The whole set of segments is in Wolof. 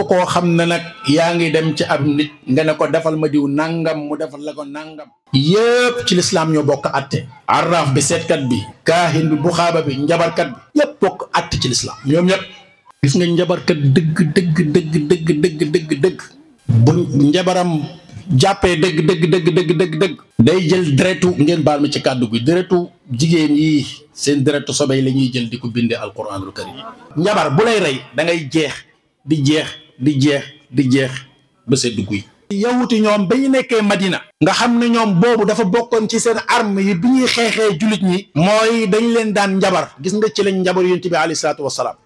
koo xam ne nag yaa ngi dem ci ab nit nga ne ko defal ma diw nangam mu defal la ko nangam yëpp ci lislaam ñoo bokk atte arraaf bi seetkat bi kaahin bi buxaaba bi njabarkat bi yëpp bokk atte ci lislaam ñoom ñëpp gis nga njabarkat dëgg bu njabaram jàppee dëgg day jël deretu ngeen baal ma ci kàddu gi deretu jigéen yi seen deretu sobey la ñuy jël di ko bindee alquranul karim njabar bu lay rey da ngay jeex di jeex ba see dugg yi yawuti ñoom ba ñu nekkee Madina nga xam ne ñoom boobu dafa bokkoon ci seen arme yi bi ñuy xeexee jullit ñi mooy dañ leen daan njabar gis nga ci lañ njabar yonent bi alayhi salaatu wassalaam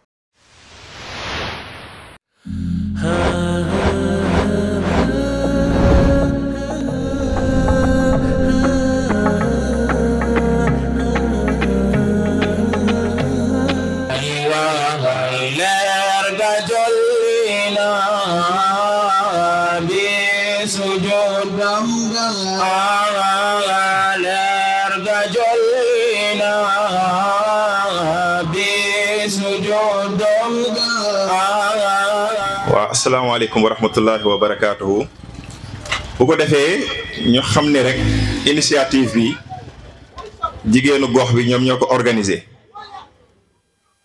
asalaamaaleykum wa rahmatullahi wa barakaatuhu bu ko defee ñu xam ne rek initiative bi jigéenu gox bi ñoom ñoo ko organisé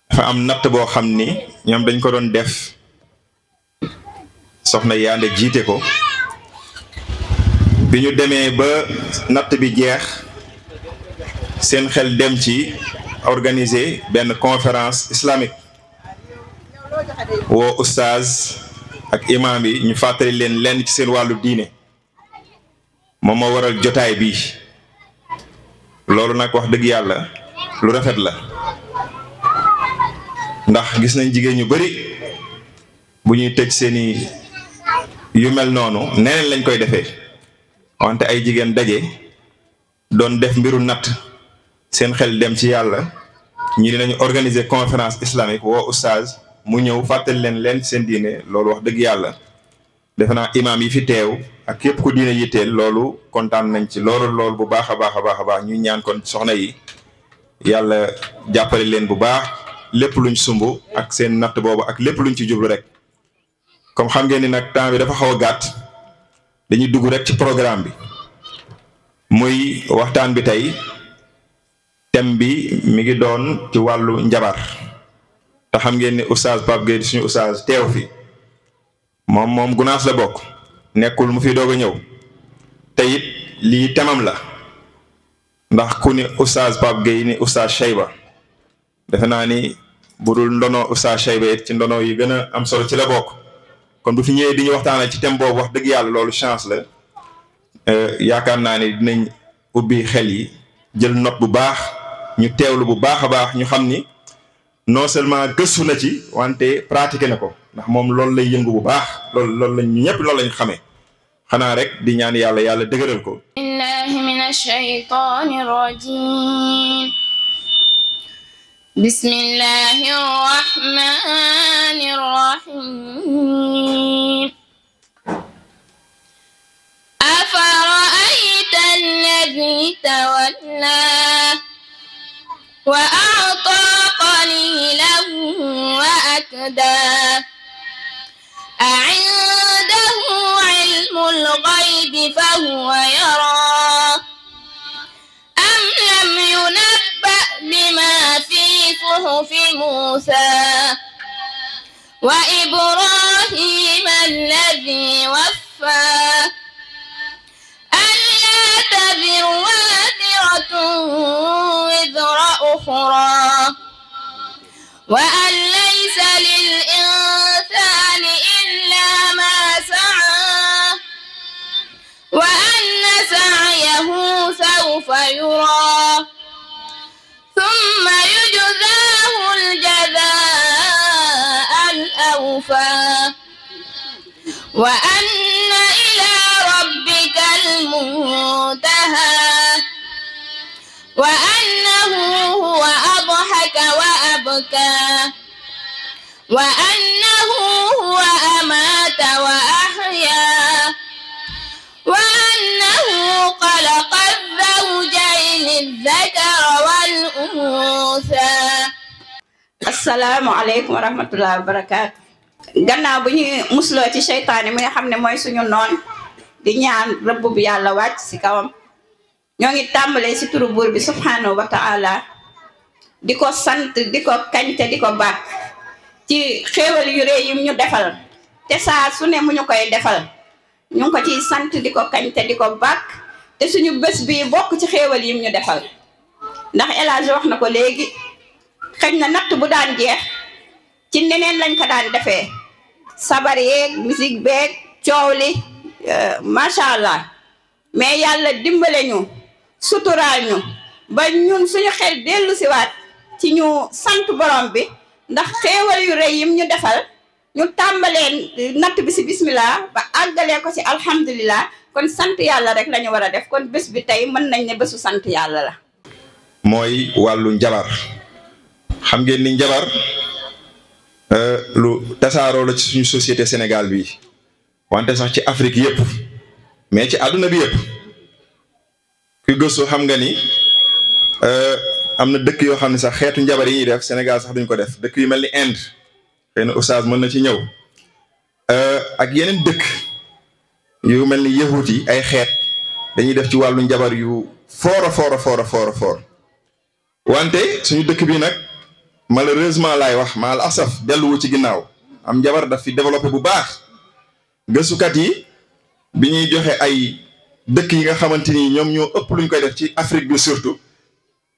dafa am natt boo xam ni ñoom dañ ko doon def soxna Yande jiite ko bi ñu demee ba natt bi jeex seen xel dem ci organiser benn conférence islamique woo oustaz ak imam yi ñu fàttali leen lenn ci seen wàllu diine moom moo waral jotaay bi loolu nag wax dëgg yàlla lu rafet la ndax gis nañ jigéen ñu bari bu ñuy tëj seeni yu mel noonu neneen lañ koy defee wante ay jigéen daje doon def mbiru natt seen xel dem ci yàlla ñi dinañu organiser conférence islamique woo oustaz mu ñëw fàttali leen seen diine loolu wax dëgg yàlla defe naa imaam yi fi teew ak képp ku diine yitteel loolu kontaan nañ ci loolu bu baax a baax ñuy ñaan kon soxna yi yàlla jàppale leen bu baax lépp luñ sumb ak seen natt boobu ak lépp luñ ci jublu rek comme xam ngeen ni nag temps bi dafa xaw a gàtt dañuy dugg rek ci programme bi muy waxtaan bi tey thème bi mi ngi doon ci wàllu njabar te xam ngeen ni oustaz Pape Gueye suñu oustaz teew fi moom Gunaas la bokk nekkul mu fi doog a ñëw te it lii temam la ndax ku ni oustaz Pape Gueye ni oustaz Cheyba defe naa ni bu dul ndono oustaz Cheyba it ci ndono yi gën a am solo ci la bokk kon bu fi ñëwee di ñu waxtaanal ci thème boobu wax dëgg yàlla loolu chance la yaakaar naa ni dinañ ubbi xel yi jël note bu baax ñu teewlu bu baax a baax ñu xam ni non seulement gëstu na ci wante pratiqué na ko ndax moom loolu lay yëngu bu baax loolu lañ ñëpp loolu lañ xamee xanaa rek di ñaan yàlla dëgëral ko. billahi minash shaytanir rajim bismillahir rahmanir rahim afara'ayta alladhi tawalla وأعطى قليلا وأكدى أعنده علم الغيب فهو يرى أم لم ينبأ بما في صحف موسى وإبراهيم الذي وفى ألا تزر وازرة وزر أخرى وأن ليس للإنسان إلا ما سعى وأن سعيه سوف يرى ثم يجزاه الجزاء الأوفى وأن إلى ربك المنتهى وأنه هو أضحك وأبكى وأنه هو أمات وأحيا وأنه خلق الزوجين الذكر والأنثى. Assalamu alaikum warahmatullahi wabarakatuh. gannaaw bu ñuy musloo ci seytaane mi nga xam ne mooy suñu noon di ñaan rëbb bu yàlla wàcc si kawam ñoo ngi tàmbalee si turu buur bi subhanahu wa ta'ala di ko sant di ko kañ te di ko bàkk ci xéewal yu rëy yim ñu defal te saa su ne mu ñu koy defal ñu ngi ko ciy sant di ko kañ te di ko bàkk te suñu bés bi bokk ci xéewal yim ñu defal ndax El Hadj wax na ko léegi xëy na natt bu daan jeex ci neneen lañ ko daan defee sabar yeeg musique beeg coow li macha allah mais yàlla dimbale ñu suturaal ñu ba ñun suñu xel dellu siwaat ci ñu sant borom bi ndax xéewal yu rëy yim ñu defal ñu tàmbalee natt bi si bismillah ba àggalee ko si alhamdulillah kon sant yàlla rek la ñu war a def kon bés bi tey mën nañ ne bésu sant yàlla la. mooy wàllu njabar xam ngeen ni njabar lu tasaaroo la ci suñu société Sénégal bi wante sax ci Afrique yëpp mais ci àdduna bi yëpp ku gëstu xam nga ni am na dëkk yoo xam ne sax xeetu njabar yi ñuy def Sénégal sax duñ ko def dëkk yu mel ni Inde xëy na oustaz mën na ci ñëw ak yeneen dëkk yu mel ni yahut yi ay xeet dañuy def ci wàllu njabar yu foor wante suñu dëkk bi nag malheureusement laay wax maal asaf delluwu ci ginnaaw am njabar daf fi développé bu baax gëstukat yi bi ñuy joxe ay dëkk yi nga xamante ni ñoom ñoo ëpp luñ koy def ci Afrique bi surtout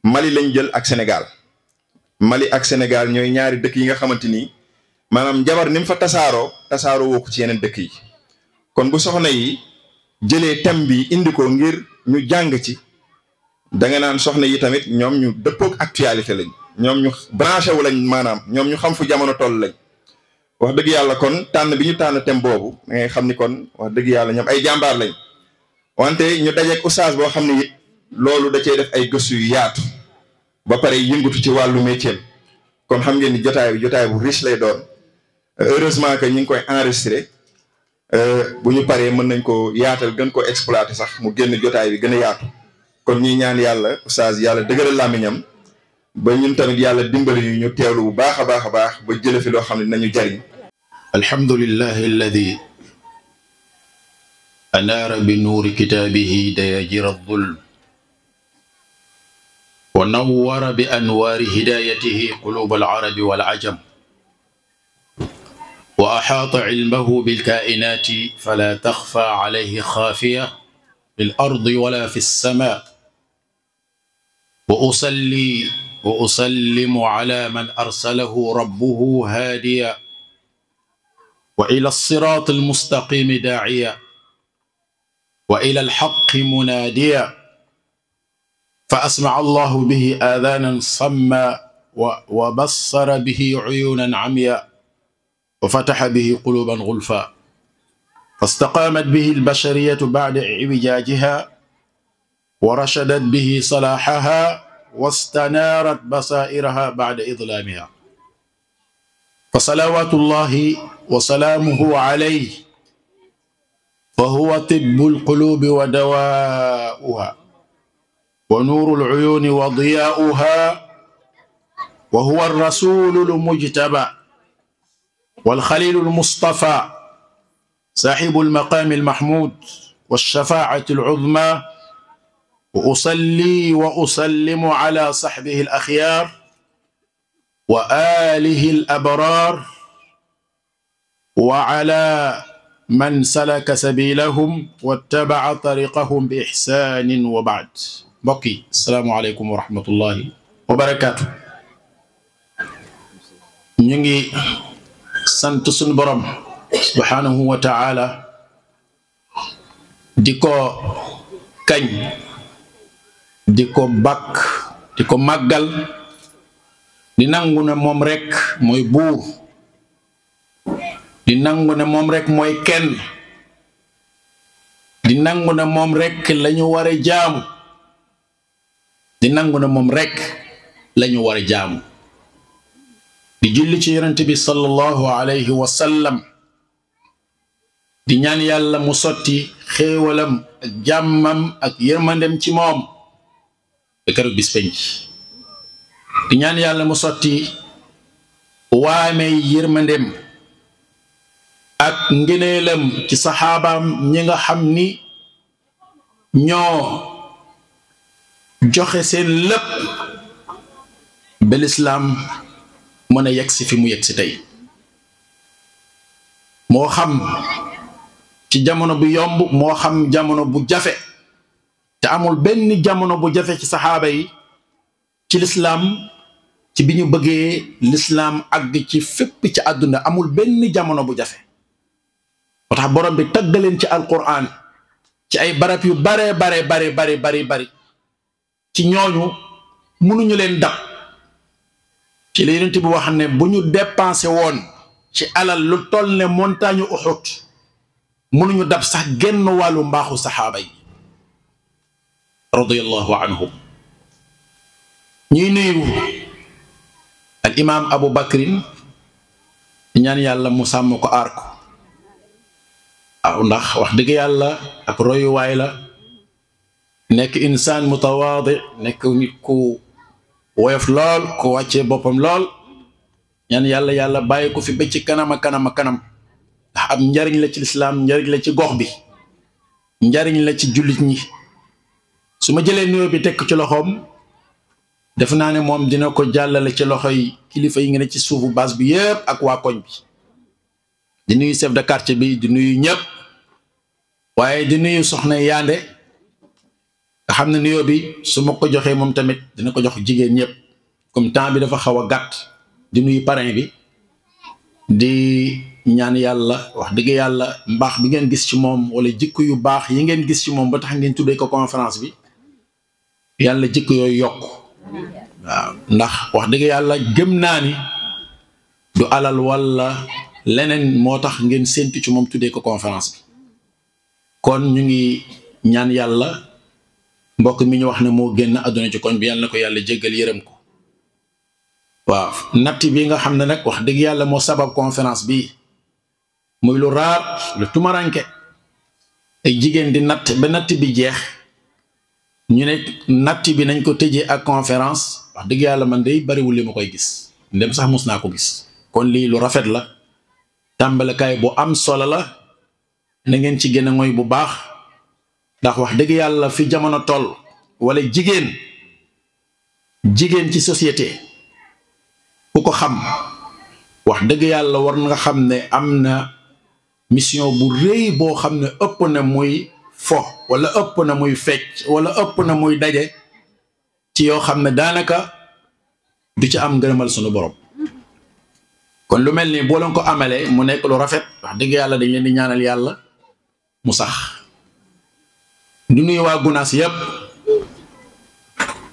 Mali lañ jël ak Sénégal Mali ak Sénégal ñooy ñaari dëkk yi nga xamante ni maanaam njabar ni mu fa tasaaroo woo ko ci yeneen dëkk yi kon bu soxna yi jëlee thème bi indi ko ngir ñu jàng ci da nga naan soxna yi tamit ñoom ñu dëppook actualité lañ ñoom ñu branché wu lañ maanaam ñoom ñu xam fu jamono toll lañ wax dëgg yàlla kon tànn bi ñu tànn thème boobu da ngay xam ni kon wax dëgg yàlla ñoom ay jàmbaar lañ wante ñu dajeek oustaz boo xam ne it loolu da cee def ay gëstu yu yaatu ba pare yëngatu ci wàllu métier kon xam ngeen ni jotaay bu riche lay doon heureusement que ñu ngi koy enregistré bu ñu paree mën nañ ko yaatal gën ko exploiter sax mu génn jotaay bi gën a yaatu kon ñuy ñaan yàlla oustaz yàlla dëgëral làmmiñam ba ñun tamit yàlla dimbali ñu teewlu bu baax a baax a baax ba jële fi loo xam ne dinañu jariñ alhamdulillahi alladi anaara bi nuuri kitaabihi dayajira adh-dhulm wa nawwara bi anwaari hidayatihi quluba al-arabi wal-ajam wa axaata cilmahu bilkaa'inaati fala taxfa calayhi xaafiya fi l-ardi wala fi s-samaa wa usalli wa usallimu ala man arsalahu rabbuhu haadiya wa ila s-siraati l-mustaqiimi daaciya wa ila al-haqqi munaadiya fa asmaca allahu bihi aadaanan samma wa bassara bihi cuyuunan camya wa fataxa bihi quluuban gulfa fastaqaamat bihi albashariyatu bacda icwijaajiha wa rashadat bihi salaaxaha wastanaarat basaa'iraha bacda idlaamiha fa salawaatu llahi wa salaamuhu calayhi fa huwa tibbu alquluubi wa dawaa'uha wa nuuru alcuyuuni wa diyaa'uha wa huwa alrasuulu almujtabaa والخليل المصطفى صاحب المقام المحمود والشفاعة العظمى وأصلي وأسلم على صحبه الأخيار وآله الأبرار وعلى من سلك سبيلهم واتبع طريقهم بإحسان وبعد بقي السلام عليكم ورحمة الله وبركاته نيجي sant sunu borom subhanahu wa ta'ala di ko kañ di ko bakk di ko màggal di nangu ne moom rek mooy buur di nangu ne moom rek mooy kenn di nangu ne moom rek lañu war a jaamu di nangu ne moom rek lañu war a jaamu di julli ci yonent bi sallallahu alayhi wa sallam di ñaan yàlla mu sotti xéewalam ak jàmmam ak yërmandem ci moom ba keroog bis penc di ñaan yàlla mu sotti waamey yërmandem ak ngëneelam ci saxaabaam ñi nga xam ni ñoo joxe seen lépp ba lislaam mën a yegg si fi mu yegg si tey moo xam ci jamono bu yomb moo xam jamono bu jafe te amul benn jamono bu jafe ci saxaaba yi ci lislaam ci bi ñu bëggee lislaam àgg ci fépp ci àdduna amul benn jamono bu jafe moo tax borom bi taggaleen ci alquran ci ay barab yu bare bari ci ñooñu mënuñu leen dab ci la Yonent bi wax ne bu ñu dépensé woon ci alal lu toll ne montagne Uhud mënuñu dab sax genn wàllu mbaaxu saxaaba yi radiyallahu anhum ñuy nuyu al imaam Abu Bakrin ñaan yàlla mu sàmm ko aar ko waaw ndax wax dëgg yàlla ak royuwaay la nekk insaan mutawaadi nekk nit ku woyof lool ku wàccee boppam lool ñaan yàlla bàyyi ko fi ba ci kanam ndax am njariñ la ci lislaam njariñ la ci gox bi njariñ la ci jullit ñi su ma jëlee nuyoo bi tekk ci loxoom def naa ne moom dina ko jàllale ci loxoy kilifa yi nga ne ci suufu baas bi yëpp ak waa koñ bi di nuyu chef de quartier bi di nuyu ñëpp waaye di nuyu soxna Yande nga xam ne nuyoo bi su ma ko joxee moom tamit dina ko jox jigéen ñëpp comme temps bi dafa xaw a gàtt di nuyu parrain bi di ñaan yàlla wax dëgg yàlla mbaax bi ngeen gis ci moom wala jikko yu baax yi ngeen gis ci moom ba tax ngeen tuddee ko conférence bi yàlla jikko yooyu yokk waaw ndax wax dëgg yàlla gëm naa ni du alal wala leneen moo tax ngeen séntu ci moom tuddee ko conférence bi kon ñu ngi ñaan yàlla mbokk mi ñu wax ne moo génn àdduna ci koñ bi yàlla na ko yàlla jéggal yërëm ko waaw natt bi nga xam ne nag wax dëgg yàlla moo sabab conférence bi muy lu raar lu tumaranke ay jigéen di natt ba natt bi jeex ñu ne natt bi nañ ko tëjee ak conférence wax dëgg yàlla man day bariwul li ma koy gis ndem sax mus naa ko gis kon lii lu rafet la tàmbalekaay bu am solo la na ngeen ci gën a ngoy bu baax ndax wax dëgg yàlla fi jamono toll wala jigéen ci société ku ko xam wax dëgg yàlla war nga xam ne am na mission bu rëy boo xam ne ëpp na muy fo wala ëpp na muy fecc wala ëpp na muy daje ci yoo xam ne daanaka du ci am ngërëmal sunu borom kon lu mel ni boo leen ko amalee mu nekk lu rafet wax dëgg yàlla dañ leen di ñaanal yàlla mu sax di nuyu waa Gunaas yépp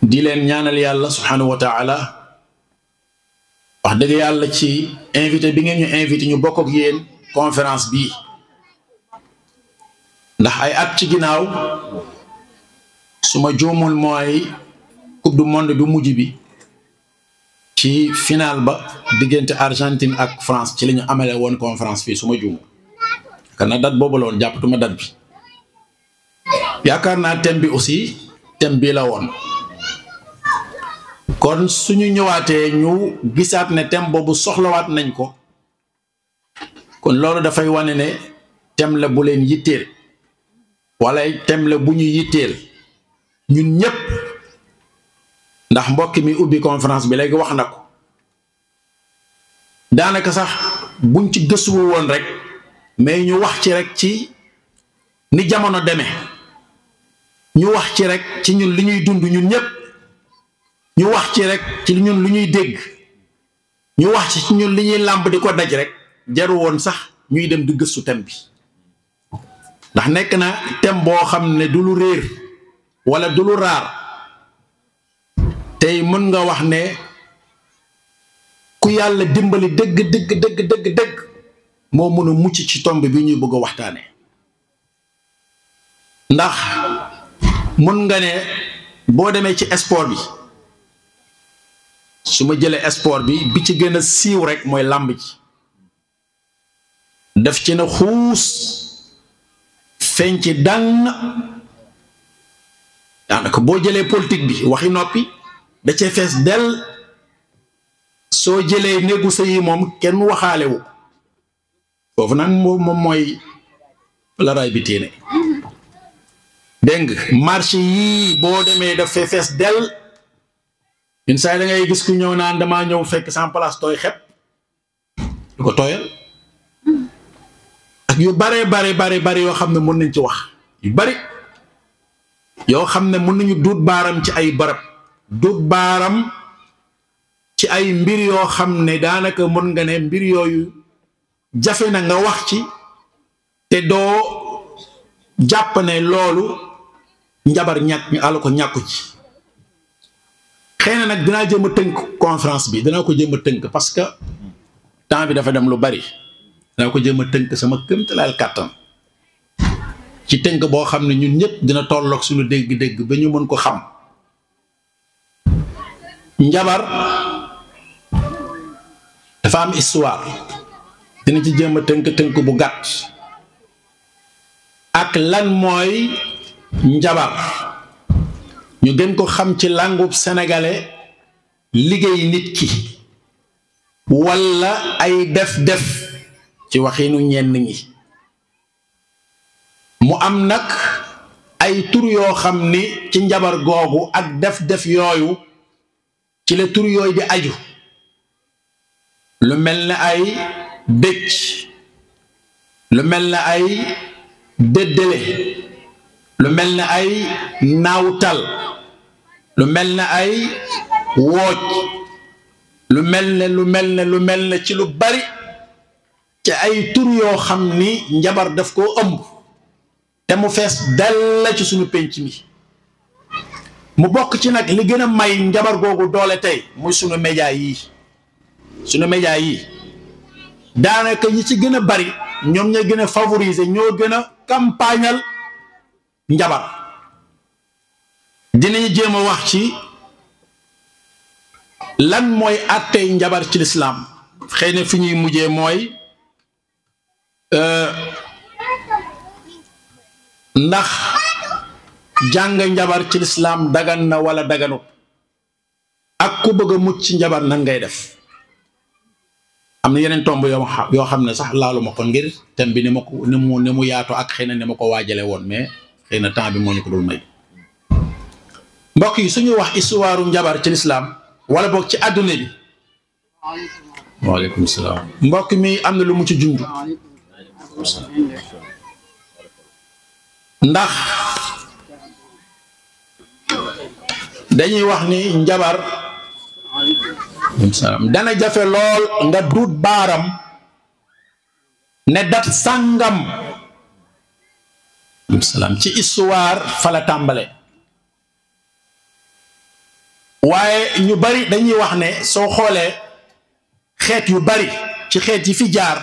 di leen ñaanal yàlla subhanahu wa taala wax dëgg yàlla ci invité bi ngeen ñu invité ñu bokk ak yéen conférence bii ndax ay at ci ginnaaw su ma juumul mooy coupe du monde bu mujj bi ci final ba diggante Argentine ak France ci la ñu amale woon conférence fii su ma juumul kana date boobu la woon jàppatuma date bi yaakaar naa thème bi aussi thème bii la woon kon suñu ñëwaatee ñu gisaat ne thème boobu soxlawaat nañ ko kon loolu dafay wane ne thème la bu leen yitteel wala thème la bu ñu yitteel ñun ñëpp ndax mbokk mi ubbi conférence bi léegi wax na ko daanaka sax buñ ci gëstuwul woon rek mais ñu wax ci rek ci ni jamono demee ñu wax ci rek ci ñun li ñuy dund ñun ñëpp ñu wax ci rek ci ñun lu ñuy dégg ñu wax ci ñun li ñuy làmb di ko daj rek jaru woon sax ñuy dem di gëstu thème bi ndax nekk na thème boo xam ne du lu réer wala du lu raar tey mën nga wax ne ku yàlla dimbali dëgg moo mën a mucc ci tomb bi ñuy bëgg a waxtaane ndax mën nga ne boo demee ci sport bi su ma jëlee sport bi ci gën a siiw rek mooy làmb ji def ci na xuus feeñ ci dàng daanaka boo jëlee politique bi waxi noppi da cee fees del soo jëlee néegu sëy yi moom kenn waxaalewu foofu nag moom mooy la raay bi téene dégg nga marché yii boo demee daf fee fees del une saa da ngay gis ku ñëw naan damaa ñëw fekk sans place tooy xepp du ko tooyal ak yu bare yoo xam ne mën nañ ci wax yu bari yoo xam ne mën nañu duut baaram ci ay barab duut baaram ci ay mbir yoo xam ne daanaka mën nga ne mbir yooyu jafe na nga wax ci te doo jàpp ne loolu njabar ñàkk ñu àll ko ñàkku ci xëy na nag dinaa jëm a tënk conférence bi dinaa ko jëm a tënk parce que temps bi dafa dem lu bari dinaa ko jëm a tënk sama këmtalaal kàttan ci tënk boo xam ne ñun ñëpp dina tolloog suñu dégg-dégg ba ñu mën ko xam njabar dafa am histoire dina ci jëm a tënk bu gàtt ak lan mooy njabar ñu gën ko xam ci langub sénégalais liggéey nit ki walla ay def-def ci waxinu ñenn ñi mu am nag ay tur yoo xam ni ci njabar googu ak def-def yooyu ci la tur yooyu di aju lu mel ne ay bëcc lu mel ne ay déddale lu mel ne ay naawtal lu mel ne ay wooj lu mel ne ci lu bari ci ay tur yoo xam ni njabar daf koo ëmb te mu fees dal ci suñu penc mi mu bokk ci nag li gën a may njabar googu doole tey muy suñu média yi daanaka ñi ci gën a bari ñoom ñoo gën a favoriser ñoo gën a campagnal njabar dinañu jéem a wax ci lan mooy àttey njabar ci lislaam xëy na fi ñuy mujjee mooy ndax jàng njabar ci lislaam dagan na wala daganut ak ku bëgg a mucc ci njabar nan ngay def am na yeneen tomb yoo xam ne sax laalu ma ko ngir thème bi ni mu yaatoo ak xëy na ni ma ko waajale woon mais xëy na temps bi moo ñu ko dul may mbokk yi suñu wax histoire njabar ci lislaam wala boog ci àdduna bi waaleykum salaam mbokk mi am na lu mu ci junj ndax dañuy wax ni njabar dana jafe lool nga duut baaram ne dat sàngam ci histoire fa la tàmbale waaye ñu bari dañuy wax ne soo xoolee xeet yu bari ci xeet yi fi jaar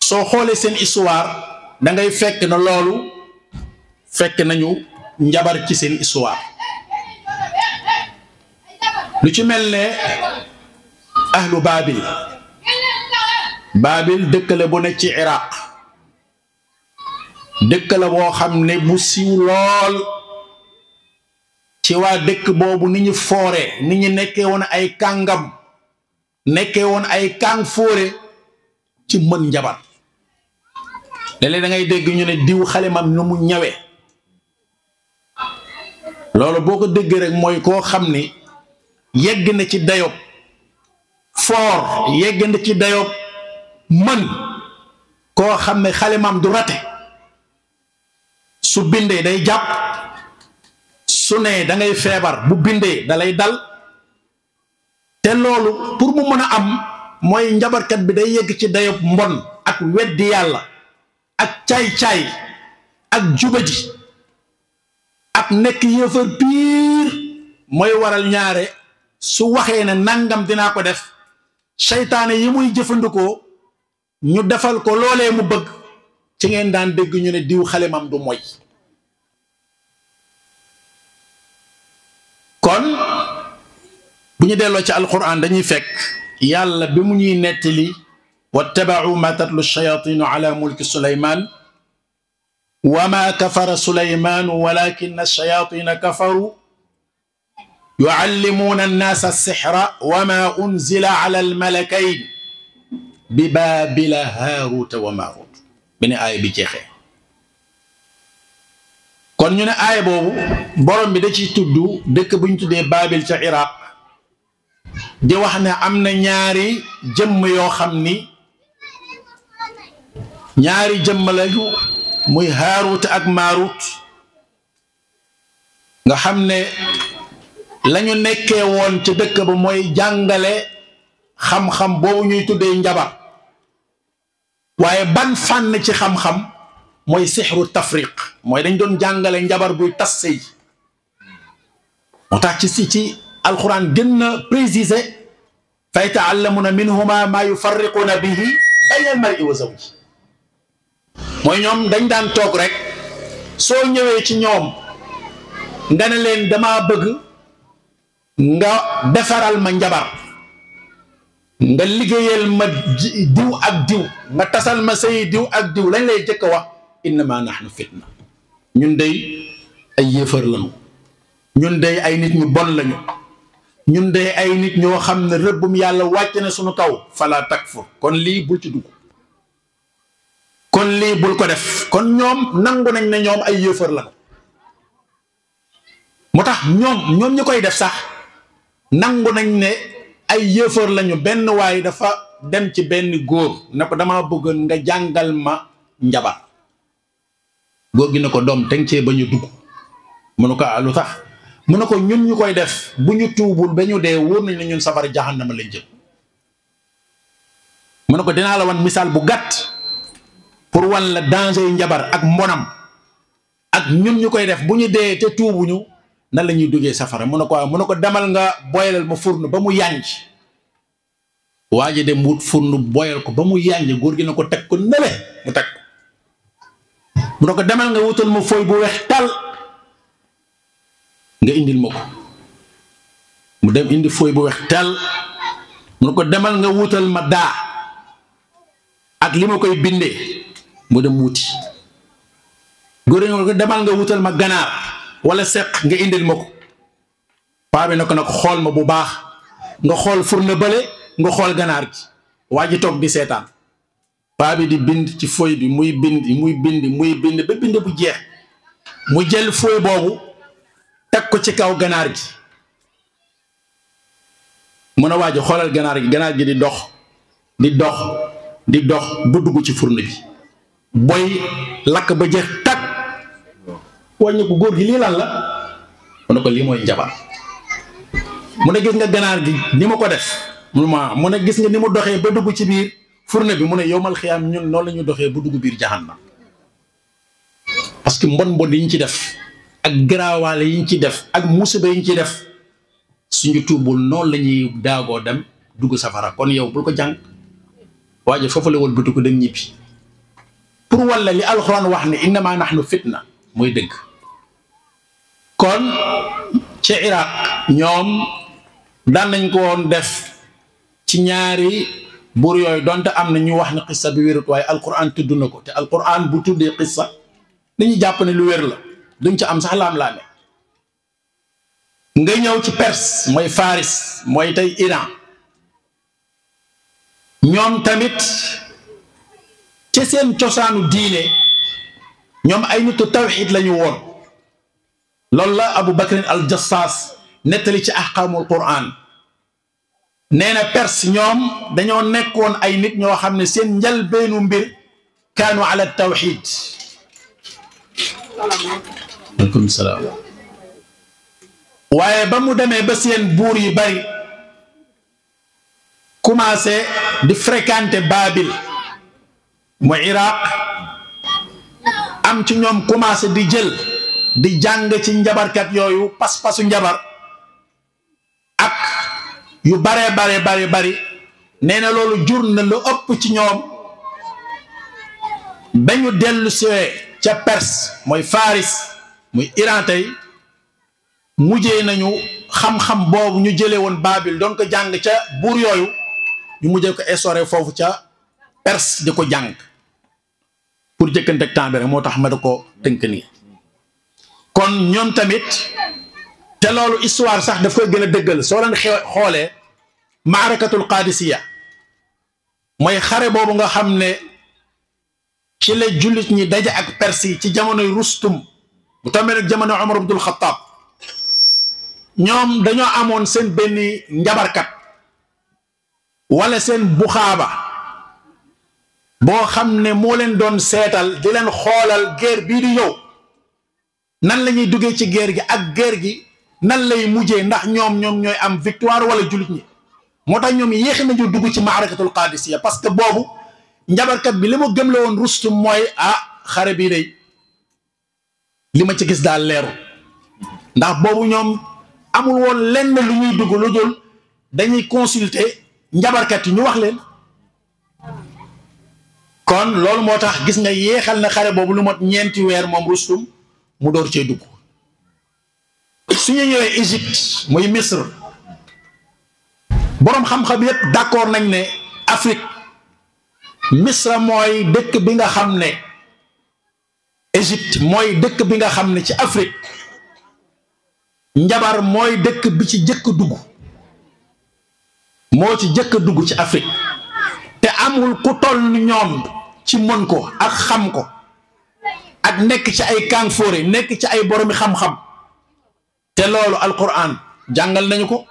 soo xoolee seen histoire da ngay fekk na loolu fekk nañu njabar ci seen histoire lu ci mel ne ahlu Baabil dëkk la bu nekk ci Iraq dëkk la boo xam ne bu siiw lool ci waa dëkk boobu ni ñu foore ni ñu nekkee woon ay kàngam nekkee woon ay kàng fóore ci mën njabar léeg-léeg da ngay dégg ñu ne diw xalimam nu mu ñawe loolu boo ko déggee rek mooy koo xam ni yegg na ci dayob foor yegg na ci dayob mën koo xam ne xalimam du rate su bindee day jàpp su ne da ngay feebar bu bindee da lay dal te loolu pour mu mën a am mooy njabarkat bi day yegg ci dayob mbon ak weddi yàlla ak caay-caay ak jubadi ak nekk yëfër piir mooy waral ñaare su waxee ne nangam dinaa ko def seytaane yi muy jëfandikoo ñu defal ko loolee mu bëgg ci ngeen daan dégg ñu ne diw xalimam du moy kon bu ñu delloo ci alquran dañuy fekk yàlla bi mu ñuy nettali wattaba'u ma tatlu shayatinu ala mulki suleyman wa ma kafara suleymanu walakin shayatina kafaru yuallimuuna annaasa sixra wa ma unzila ala almalakayn bi baabila haaruuta wa maaruut bene aaya bi jeexee kon ñu ne aaya boobu borom bi da ciy tudd dëkk bu ñu tuddee baabil ca Iraq di wax ne am na ñaari jëmm yoo xam ni ñaari jëmm lañu muy haaruut ak maaruut nga xam ne lañu nekkee woon ca dëkk ba mooy jàngale xam-xam boobu ñuy tuddee njabar waaye ban fànn ci xam-xam mooy sixru tafriq mooy dañ doon jàngale njabar buy tas sëy moo tax ci alquran gën na préciser fa yata'allamuna minhuma maa yufarriquna bihi bayna al-mar'i wa zawji mooy ñoom dañ daan toog rek soo ñëwee ci ñoom nga ne leen dama bëgg nga defaral ma njabar nga liggéeyal ma diw ak diw nga tasal ma sëy diw ak diw lañ lay jëkk a wax innama nahnu fitna ñun day ay yéefar lañu ñun day ay nit ñu bon lañu ñun day ay nit ñoo xam ne rëbbum yàlla wàcc na suñu kaw fala takfur kon lii bul ci dugg kon lii bul ko def kon ñoom nangu nañ ne ñoom ay yéefar lañu moo tax ñoom ñu koy def sax nangu nañ ne ay yéefar lañu benn waaye dafa dem ci benn góor ne ko dama bëgg nga jàngal ma njabar góor gi ne ko doom teg cee ba ñu dugg mu ne ko lu tax mu ne ko ñun ñu koy def bu ñu tuubul ba ñu dee wóor nañ ne ñun safara jahannama lañ jëm mu ne ko dinaa la wan misaal bu gàtt pour wan la danger njabar ak mbonam ak ñun ñu koy def bu ñu dee te tuubuñu nan la ñuy duggee safara mu ne ko demal nga boyalal ma furnu ba mu yànj waa ji dem wut furnu boyal ko ba mu yànj góor gi ne ko teg ko nele mu teg mu ne ko demal nga wutal ma fooy bu weex tal nga indil ma ko mu dem indi fooy bu weex tal mu ne ko demal nga wutal ma daa ak li ma koy bindee mu dem wuti góor gi ne ko demal nga wutal ma ganaar wala seq nga indil ma ko paa bi ne ko nag xool ma bu baax nga xool furna bële nga xool ganaar gi waa ji toog di seetaan paa bi di bind ci fooy bi muy bind ba bind bu jeex mu jël fooy boobu teg ko ci kaw ganaar gi mun a waa ji xoolal ganaar gi di dox bu dugg ci furna bi boy lakk ba jeex tag wàññi ko góor gi lii lan la mu ne ko lii mooy njabar mu ne gis nga ganaar gi ni ma ko def mu ne gis nga ni mu doxee ba dugg ci biir furne bi mu ne yowmal xiyaam ñun noonu la ñu doxee ba dugg biir jahannam parce que mbon yi ñu ci def ak garaawaale yi ñu ci def ak musiba yi ñu ci def suñu tuubul noonu la ñuy daagoo dem dugg safara kon yow bul ko jàng waaye foofu la wal bëtu ko dem ñibbi pour walla li alxuraan wax ne innama nahnu fitna mooy dëgg kon ci Iraq ñoom daan nañ ko woon def ci ñaari buur yooyu donte am na ñu wax ne xissa bi wérut waaye alquran tudd na ko te alquran bu tuddee xissa dañuy jàpp ne lu wér la duñ ca am sax laam-laame nga ñëw ci Perse mooy Faris mooy tey Iran ñoom tamit ci seen cosaanu diine ñoom ay nitu tawxid lañu woon loolu la Abu Bakrin al Jassaas nettali ci ahkaamul Qur'an nee na Perse ñoom dañoo nekkoon ay nit ñoo xam ne seen njalbeenu mbir kaanu ala tawxid aleykum salaam waaye ba mu demee ba seen buur yi bari commencé di fréquenter Babil mooy Iraq am ci ñoom commencé di jël di jàng ci njabarkat yooyu pas-pasu njabar ak yu bare bari nee na loolu jur na lu ëpp ci ñoom ba ñu dellu siwee ca Perse mooy Faris muy Iran tey mujjee nañu xam-xam boobu ñu jëlee woon Babil doon ko jàng ca buur yooyu ñu mujjee ko essoré foofu ca Perse di ko jàng pour jëkkante ak temps bi rek moo tax ma da ko tënk nii kon ñoom tamit te loolu histoire sax daf koy gën a dëggal soo leen xoolee maarakatul Qadisiya mooy xare boobu nga xam ne ci la jullit ñi daje ak perse yi ci jamonoy Rustum bu tombee rek jamono Omar ibnul Xattaab ñoom dañoo amoon seen benn njabarkat wala seen buxaaba boo xam ne moo leen doon seetal di leen xoolal guerre bii di ñëw nan la ñuy duggee ci guerre gi ak guerre gi nan lay mujjee ndax ñoom ñooy am victoire wala jullit ñi moo tax ñoom yéexi nañu dugg ci maarakatul Qaadisiya parce que boobu njabarkat bi li ma gëm la woon Rustum mooy xare bii day li ma ci gis daal leeru ndax boobu ñoom amul woon lenn lu ñuy dugg lu dul dañuy consulter njabarkat yi ñu wax leen kon loolu moo tax gis nga yéexal na xare boobu lu mot ñeenti weer moom Rustum mu door cee dugg su ñu ñëwee Égypte muy Misr boroom xam-xam yépp d'accord nañ ne Afrique Misra mooy dëkk bi nga xam ne Égypte mooy dëkk bi nga xam ne ci Afrique njabar mooy dëkk bi ci jëkk dugg moo ci jëkk dugg ci Afrique te amul ku toll ni ñoom ci mën ko ak xam ko ak nekk ci ay kànfoore nekk ci ay boromi xam-xam te loolu alquran jàngal nañu ko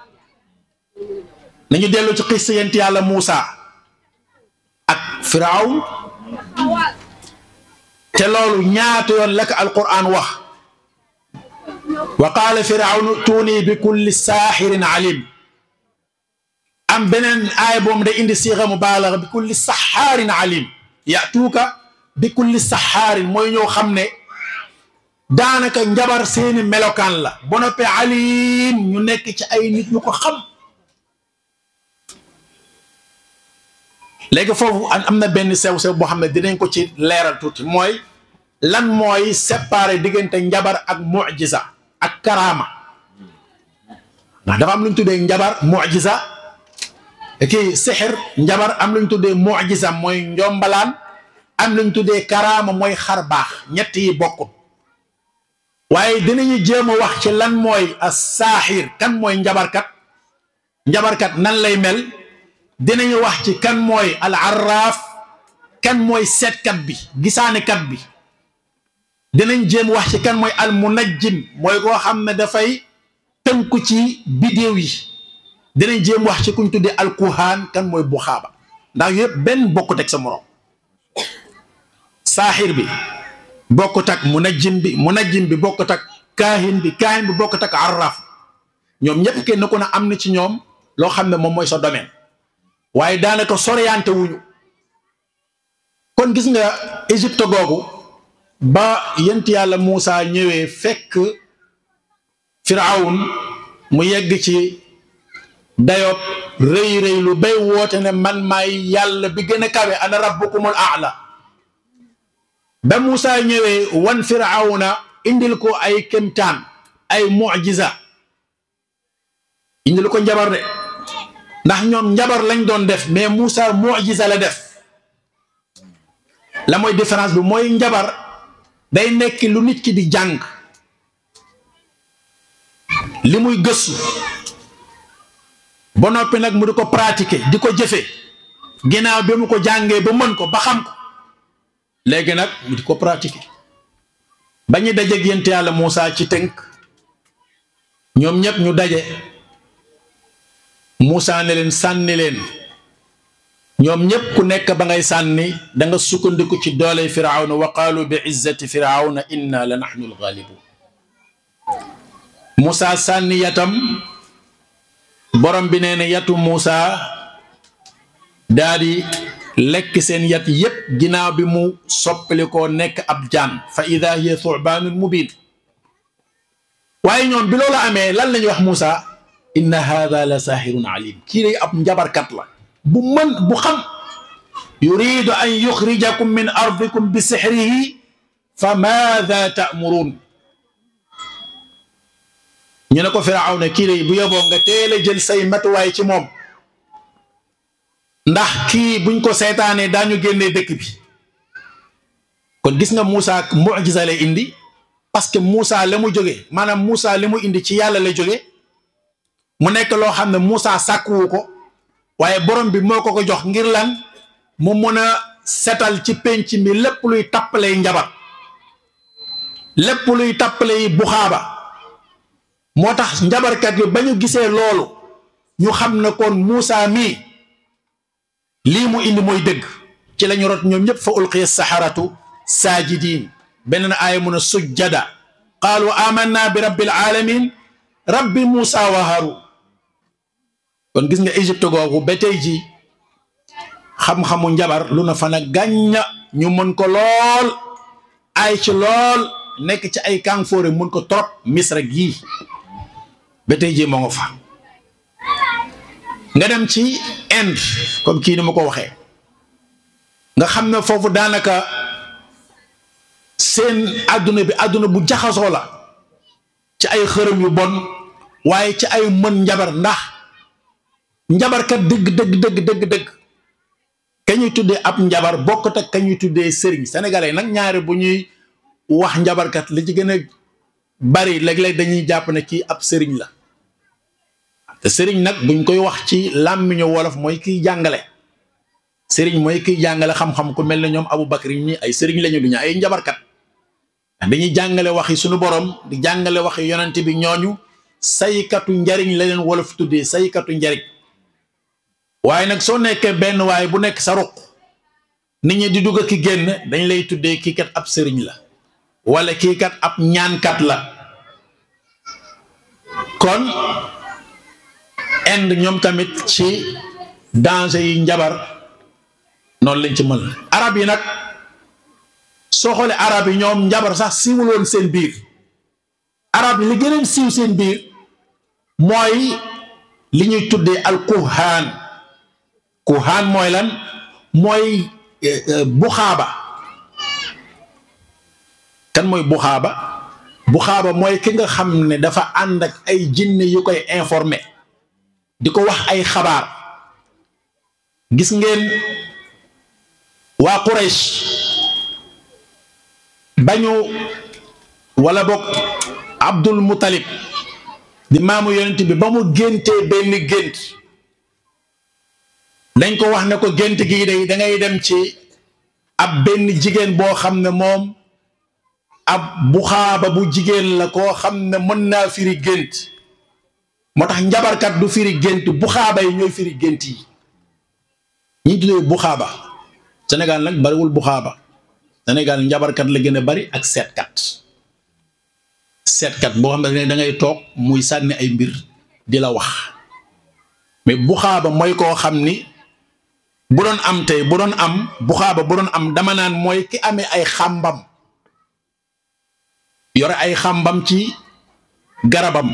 nañu dellu ci xissa yent yàlla Muusa ak Firawn te loolu ñaata yoon la ko alquran wax wa qaala Firawnu tuuni bi kulli saaxirin alim am beneen aaya boom day indi siixa mubaalaga bi kulli saxaarin alim yatuuka bi kulli saxaarin mooy ñoo xam ne daanaka njabar seeni melokaan la ba noppee alim ñu nekk ci ay nit ñu ko xam léegi foofu am na benn sew-sew boo xam ne dinañ ko ci leeral tuuti mooy lan mooy séparer diggante njabar ak mu'jiza ak karaama ndax dafa am lu ñu tuddee njabar mu'jiza kii sixir njabar am lu ñu tuddee mu'jiza mooy njombalaan am lu ñu tuddee karaama mooy xar baax ñett yi bokkut waaye dinañu jéem a wax ci lan mooy as-saaxir kan mooy njabarkat nan lay mel dinañu wax ci kan mooy al arraaf kan mooy seetkat bi gisaanekat bi dinañ jéem wax ci kan mooy al munajjim mooy koo xam ne dafay tënku ci bidéew yi dinañ jéem wax ci kuñ tuddee al kuhaan kan mooy buxaaba ndax yëpp benn bokkut ak sa morom saaxir bi bokkut ak munajjim bi bokkut ak kaahin bi bokkut ak arraaf ñoom ñëpp kenn ku ne am na ci ñoom loo xam ne moom mooy sa domaine waaye daanaka soriante wuñu kon gis nga Égypte googu ba yent yàlla Muusa ñëwee fekk Firawn mu yegg ci dayob rëy lu bay woote ne man maay yàlla bi gën a kawe ana rabbukumul a'la ba Muusa ñëwee wan Firawna indil ko ay kemtaan ay mu'jiza indil ko njabar de ndax ñoom njabar lañ doon def mais Muusa mu'jiza la def la mooy différence bi mooy njabar day nekk lu nit ki di jàng li muy gëstu ba noppi nag mu di ko pratiquer di ko jëfe ginnaaw bi mu ko jàngee ba mën ko ba xam ko léegi nag mu di ko pratiquer ba ñu dajeeg yent yàlla Muusa ci tënk ñoom ñëpp ñu daje Muusa ne leen sànni leen ñoom ñëpp ku nekk ba ngay sànni da nga sukkandiku ci dooley Firawna wa qaalu bi izzati Firawna inna la nahnu al-ghalibun Muusa sànni yatam borom bi nee na yatu Muusa daa di lekk seen yat yépp ginnaaw bi mu soppali koo nekk ab jaan fa ida hiya thu'baanun mubin waaye ñoom bi loolu amee lan lañu wax Muusa inna haada la saahirun alim kii day ab njabarkat la bu mën bu xam yuridu an yuxrijakum min ardikum bi sixrihi fa maada ta'murun ñu ne ko Firawna kii day bu yoboo nga teel a jël say matuwaay ci moom ndax kii buñ ko seetaanee daañu génnee dëkk bi kon gis nga Muusa mu'jiza lay indi parce que Muusa la mu jógee maanaam Muusa li mu indi ci yàlla la jóge mu nekk loo xam ne Muusa sàkkuwu ko waaye borom bi moo ko ko jox ngir lan mu mën a setal ci penc mi lépp luy tappalay njabar lépp luy tappalay buxaaba moo tax njabarkat yi ba ñu gisee loolu ñu xam ne kon Muusa mii lii mu indi mooy dëgg ci lañu rot ñoom ñëpp fa ulqiya saharatu saajidin beneen aaya mun a sujjada qaalu amanna bi rabbil alamin rabbi Muusa wa Haarun kon gis nga Égypte googu ba tey ji xam-xamu njabar lu na fa na gàñña ñu mën ko lool ay ci lool nekk ci ay kànfoore mën ko trop Misra gii ba tey ji moo nga fa nga dem ci Inde comme kii ni ma ko waxee nga xam ne foofu daanaka seen àdduna bi àdduna bu jaxasoo la ci ay xërëm yu bon waaye ci ay mën njabar ndax njabarkat dëgg ka ñuy tuddee ab njabar bokkut ak ka ñuy tuddee sëriñ sénégalais nag ñaari bu ñuy wax njabarkat li ci gën a bari léeg-léeg dañuy jàpp ne kii ab sëriñ la te sëriñ nag buñ koy wax ci làmmiñu wolof mooy kiy jàngale sëriñ mooy kiy jàngale xam-xam ku mel ne ñoom Abu Bakr ñi ay sëriñ lañu duñu ay njabarkat dañuy jàngale waxi suñu borom di jàngale waxi yonent bi ñooñu saykatu njariñ la leen wolof tuddee saykatu njariñ waaye nag soo nekkee benn waaye bu nekk sa ruq nit ñi di dugg ki génn dañ lay tuddee kii kat ab sëriñ la wala kii kat ab ñaankat la kon Inde ñoom tamit ci danger yi njabar noonu lañ ci mën arab yi nag soo xoolee arab yi ñoom njabar sax siiwuloon seen biir arab yi li gën a siiw seen biir mooy li ñuy tuddee al kuhaan mooy lan mooy buxaaba kan mooy buxaaba mooy ki nga xam ne dafa ànd ak ay jinne yu koy informé di ko wax ay xabaar gis ngeen waa Quraysh bañu wala bokk Abdul Muttalib di maamu yonent bi ba mu géntee benn gént dañ ko wax ne ko gént gi day da ngay dem ci ab benn jigéen boo xam ne moom ab buxaaba bu jigéen la koo xam ne mën naa firi gént moo tax njabarkat du firi gént buxaaba yi ñooy firi gént yi ñi tuddee buxaaba Sénégal nag bariwul buxaaba Sénégal njabarkat la gën a bari ak seetkat boo xam ne da ngay toog muy sànni ay mbir di la wax mais buxaaba mooy koo xam ni bu doon am tey bu doon am buxaaba bu doon am dama naan mooy ki amee ay xàmbam yore ay xàmbam ci garabam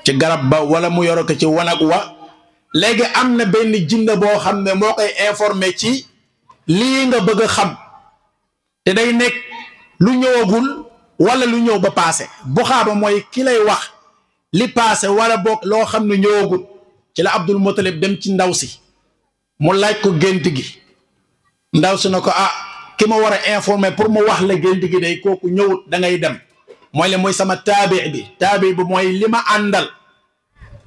ci garab ba wala mu yore ko ci wanag wa léegi am na benn jinne boo xam ne moo koy informé ci lii nga bëgg a xam te day nekk lu ñëwagul wala lu ñëw ba paase buxaaba mooy ki lay wax li paase wala boog loo xam ne ñëwagul ci la Abdul Muttalib dem ci ndaw si mu laaj ko gént gi ndaw si na ko ki ma war a informer pour mu wax la gént gi day kooku ñëwut da ngay dem mooy sama taabi bi mooy li ma àndal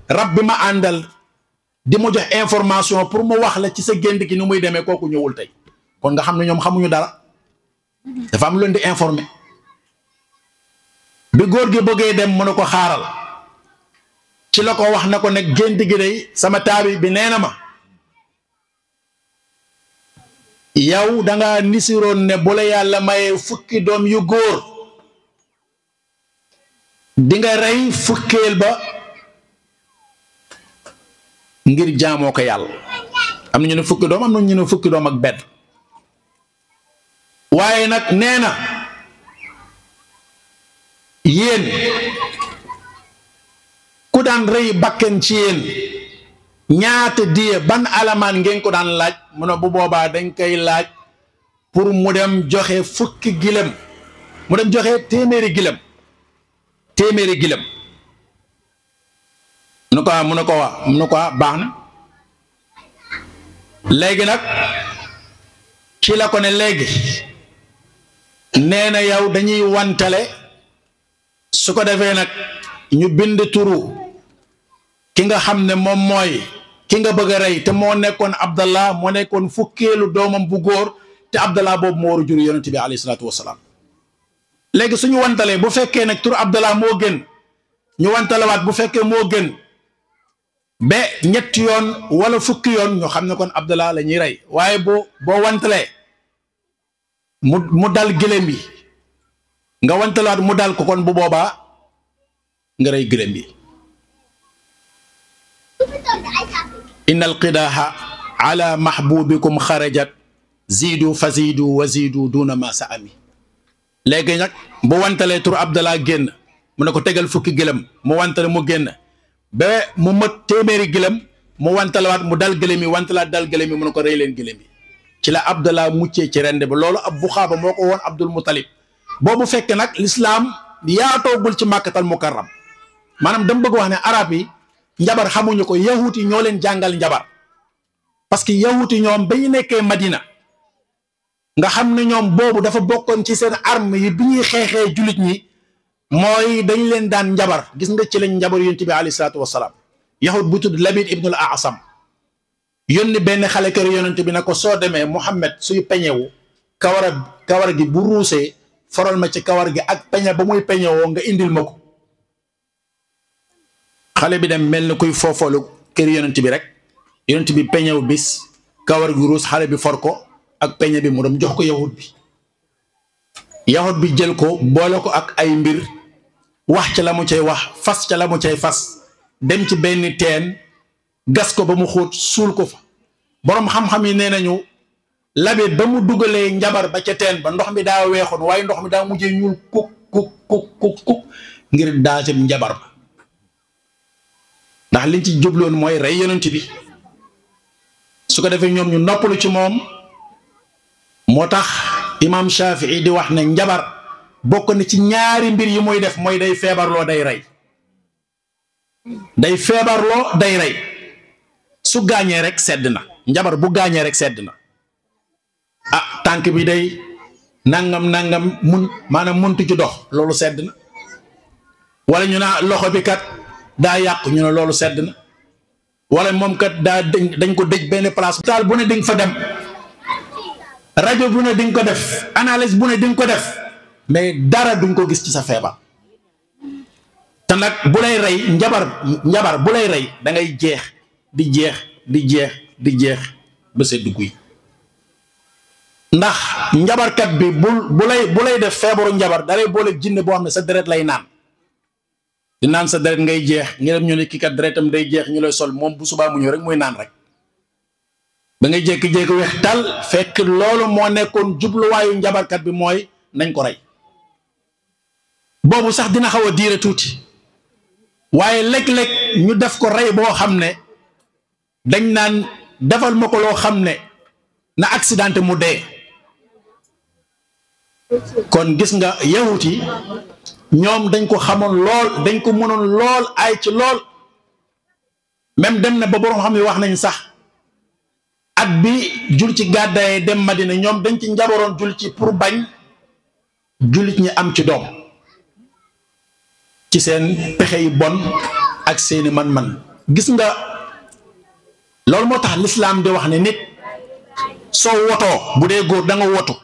rab bi ma àndal di mu jox information pour mu wax la ci sa gént gi ni muy demee kooku ñëwul tey kon nga xam ne ñoom xamuñu dara dafa am leen di informer bi góor gi bëggee dem mu ne ko xaaral ci la ko wax na ko ne gént gi day sama taabi bi nee na ma yow danga nisiroon ne bu la yàlla mayee fukki doom yu góor di nga rey fukkeel ba ngir jaamoo ko yàlla am na ñu ne fukki doom am na ñu ne fukki doom ak benn waaye nag nee na yéen ku daan rey bakken ci yéen ñaata diye ban alamaan ngeen ko daan laaj mu ne bu boobaa dañ koy laaj pour mu dem joxe fukki gilem mu dem joxe téeméeri gilem mu ne ko baax na léegi nag ci la ko ne léegi nee na yow dañuy wantale su ko defee nag ñu bind turu ki nga xam ne moom mooy ki nga bëgg a rey te moo nekkoon Abdallah moo nekkoon fukkeelu doomam bu góor te Abdallah boobu moo war a jur yonent bi alayhi salaatu wasalaam léegi suñu wantalee bu fekkee nag tur Abdallah moo gën ñu wantalewaat bu fekkee moo gën ba ñetti yoon wala fukki yoon ñu xam ne kon Abdallah la ñuy rey waaye boo wantalee mu dal gëlëm bi nga wantalaat mu dal ko kon bu boobaa nga rey gëlëm bi inna alqidaha ala mahbubikum xarajat ziidu fa ziidu wa ziidu duna ma sa ami léegi nag bu wantalee tur Abdallah génn mu ne ko tegal fukki gëlëm mu wantale mu génn ba mu mët téeméeri gëlëm mu wantalawaat mu dal gëlëm yi wantalaat dal gëlëm yi mu ne ko rey leen gëlëm yi ci la Abdallah muccee ci rende ba loolu ab Buxaaba moo ko woon Abdul Muttalib boobu fekk nag lislaam yaatoogul ci màkkatal mukarram maanaam dama bëgg wax ne arab yi njabar xamuñu ko yahut yi ñoo leen jàngal njabar parce que yahut yi ñoom ba ñu nekkee Madina nga xam ne ñoom boobu dafa bokkoon ci seen arme yi bi ñuy xeexee jullit ñi mooy dañ leen daan njabar gis nga ci lañ njabar yonent bi alayhi salaatu wasalaam yahut bu tudd Labid ibnul Asam yónni benn xale kër yonent bi ne ko soo demee Muhammad suy peñewu kawar gi bu ruusee foral ma ci kawar gi ak peñe ba muy peñewoo nga indil ma ko xale bi dem mel ni kuy foofoolu kër yonent bi rek yonent bi peñew bis kawar gi ruus xale bi for ko ak peñe bi mu dem jox ko yahut bi jël ko boole ko ak ay mbir wax ca la mu cay wax fas ca la mu cay fas dem ci benn teen gas ko ba mu xóot suul ko fa boroom xam-xam yi nee nañu Labid ba mu dugalee njabar ba ca teen ba ndox mi daa weexoon waaye ndox mi daa mujjee ñuul kuk ngir daasem njabar ba ndax liñ ci jubloon mooy rey yonent bi su ko defee ñoom ñu noppalu ci moom moo tax imam Shafii di wax ne njabar bokk na ci ñaari mbir yi muy def mooy day feebarloo day rey day feebarloo day rey su gaañee rek sedd na njabar bu gaañee rek sedd na ah tànk bi day nangam maanaam muntu ci dox loolu sedd na wala ñu naa loxo bi kat daa yàqu ñu ne loolu sedd na wala moom kat dañ ko dëj benn place taal bu ne di nga fa dem rajo bu ne di nga ko def analyse bu ne di nga ko def mais dara duñ ko gis ci sa feebar te nag bu lay rey njabar bu lay rey da ngay jeex di jeex ba sedd guy ndax njabarkat bi bu lay def feebaru njabar dalay boole jinne boo xam ne sa deret lay naan di naan sa deret ngay jeex ñu dem ñu ne kii kat deretam day jeex ñu lay sol moom bu subaa mu ñëw rek muy naan rek ba ngay jékki-jékki weex tal fekk loolu moo nekkoon jubluwaayu njabarkat bi mooy nañ ko rey boobu sax dina xaw a diire tuuti waaye léeg-léeg ñu def ko rey boo xam ne dañ naan defal ma ko loo xam ne na accidenté mu dee kon gis nga yahut yi ñoom dañ ko xamoon lool dañ ko mënoon lool ay ci lool même dem na ba boroom xam ne wax nañ sax at bi jul ci gàddaay dem Madina ñoom dañ ci njabaroon jul ci pour bañ jullit ñi am ci doom ci seen pexe yu bon ak seeni man-man gis nga loolu moo tax lislaam di wax ne nit soo wotoo bu dee góor da nga wotu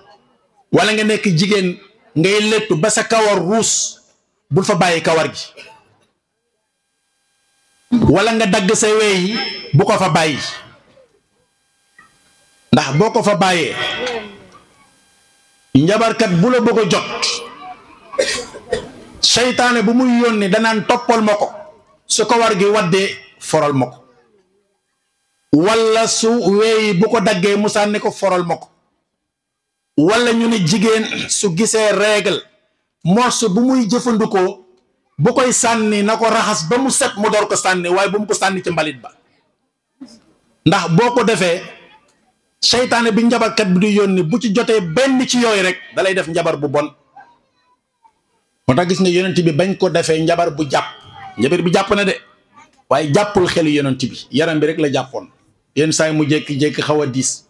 wala nga nekk jigéen ngay lettu ba sa kawar ruus bul fa bàyyi kawar gi wala nga dagg sa wey bu ko fa bàyyi ndax boo ko fa bàyyee njabarkat bu la bëgg a jot seytaane bu muy yónni danaan toppal ma ko su kawar gi waddee foral ma ko wala su weeyi bu ko daggee mu sànni ko foral ma ko wala ñu ne jigéen su gisee règle morso bu muy jëfandikoo bu koy sànni na ko raxas ba mu set mu door ko sànni waaye bu mu ko sànni ci mbalit ba ndax boo ko defee seytaane bi njabarkat bi di yónni bu ci jotee benn ci yooyu rek dalay def njabar bu bon moo tax gis nga yonent bi bañ ko defee njabar bu jàpp njabar bi jàpp na de waaye jàppul xelu yonent bi yaram bi rek la jàppoon yenn saa yi mu jékki-jékki xaw a diis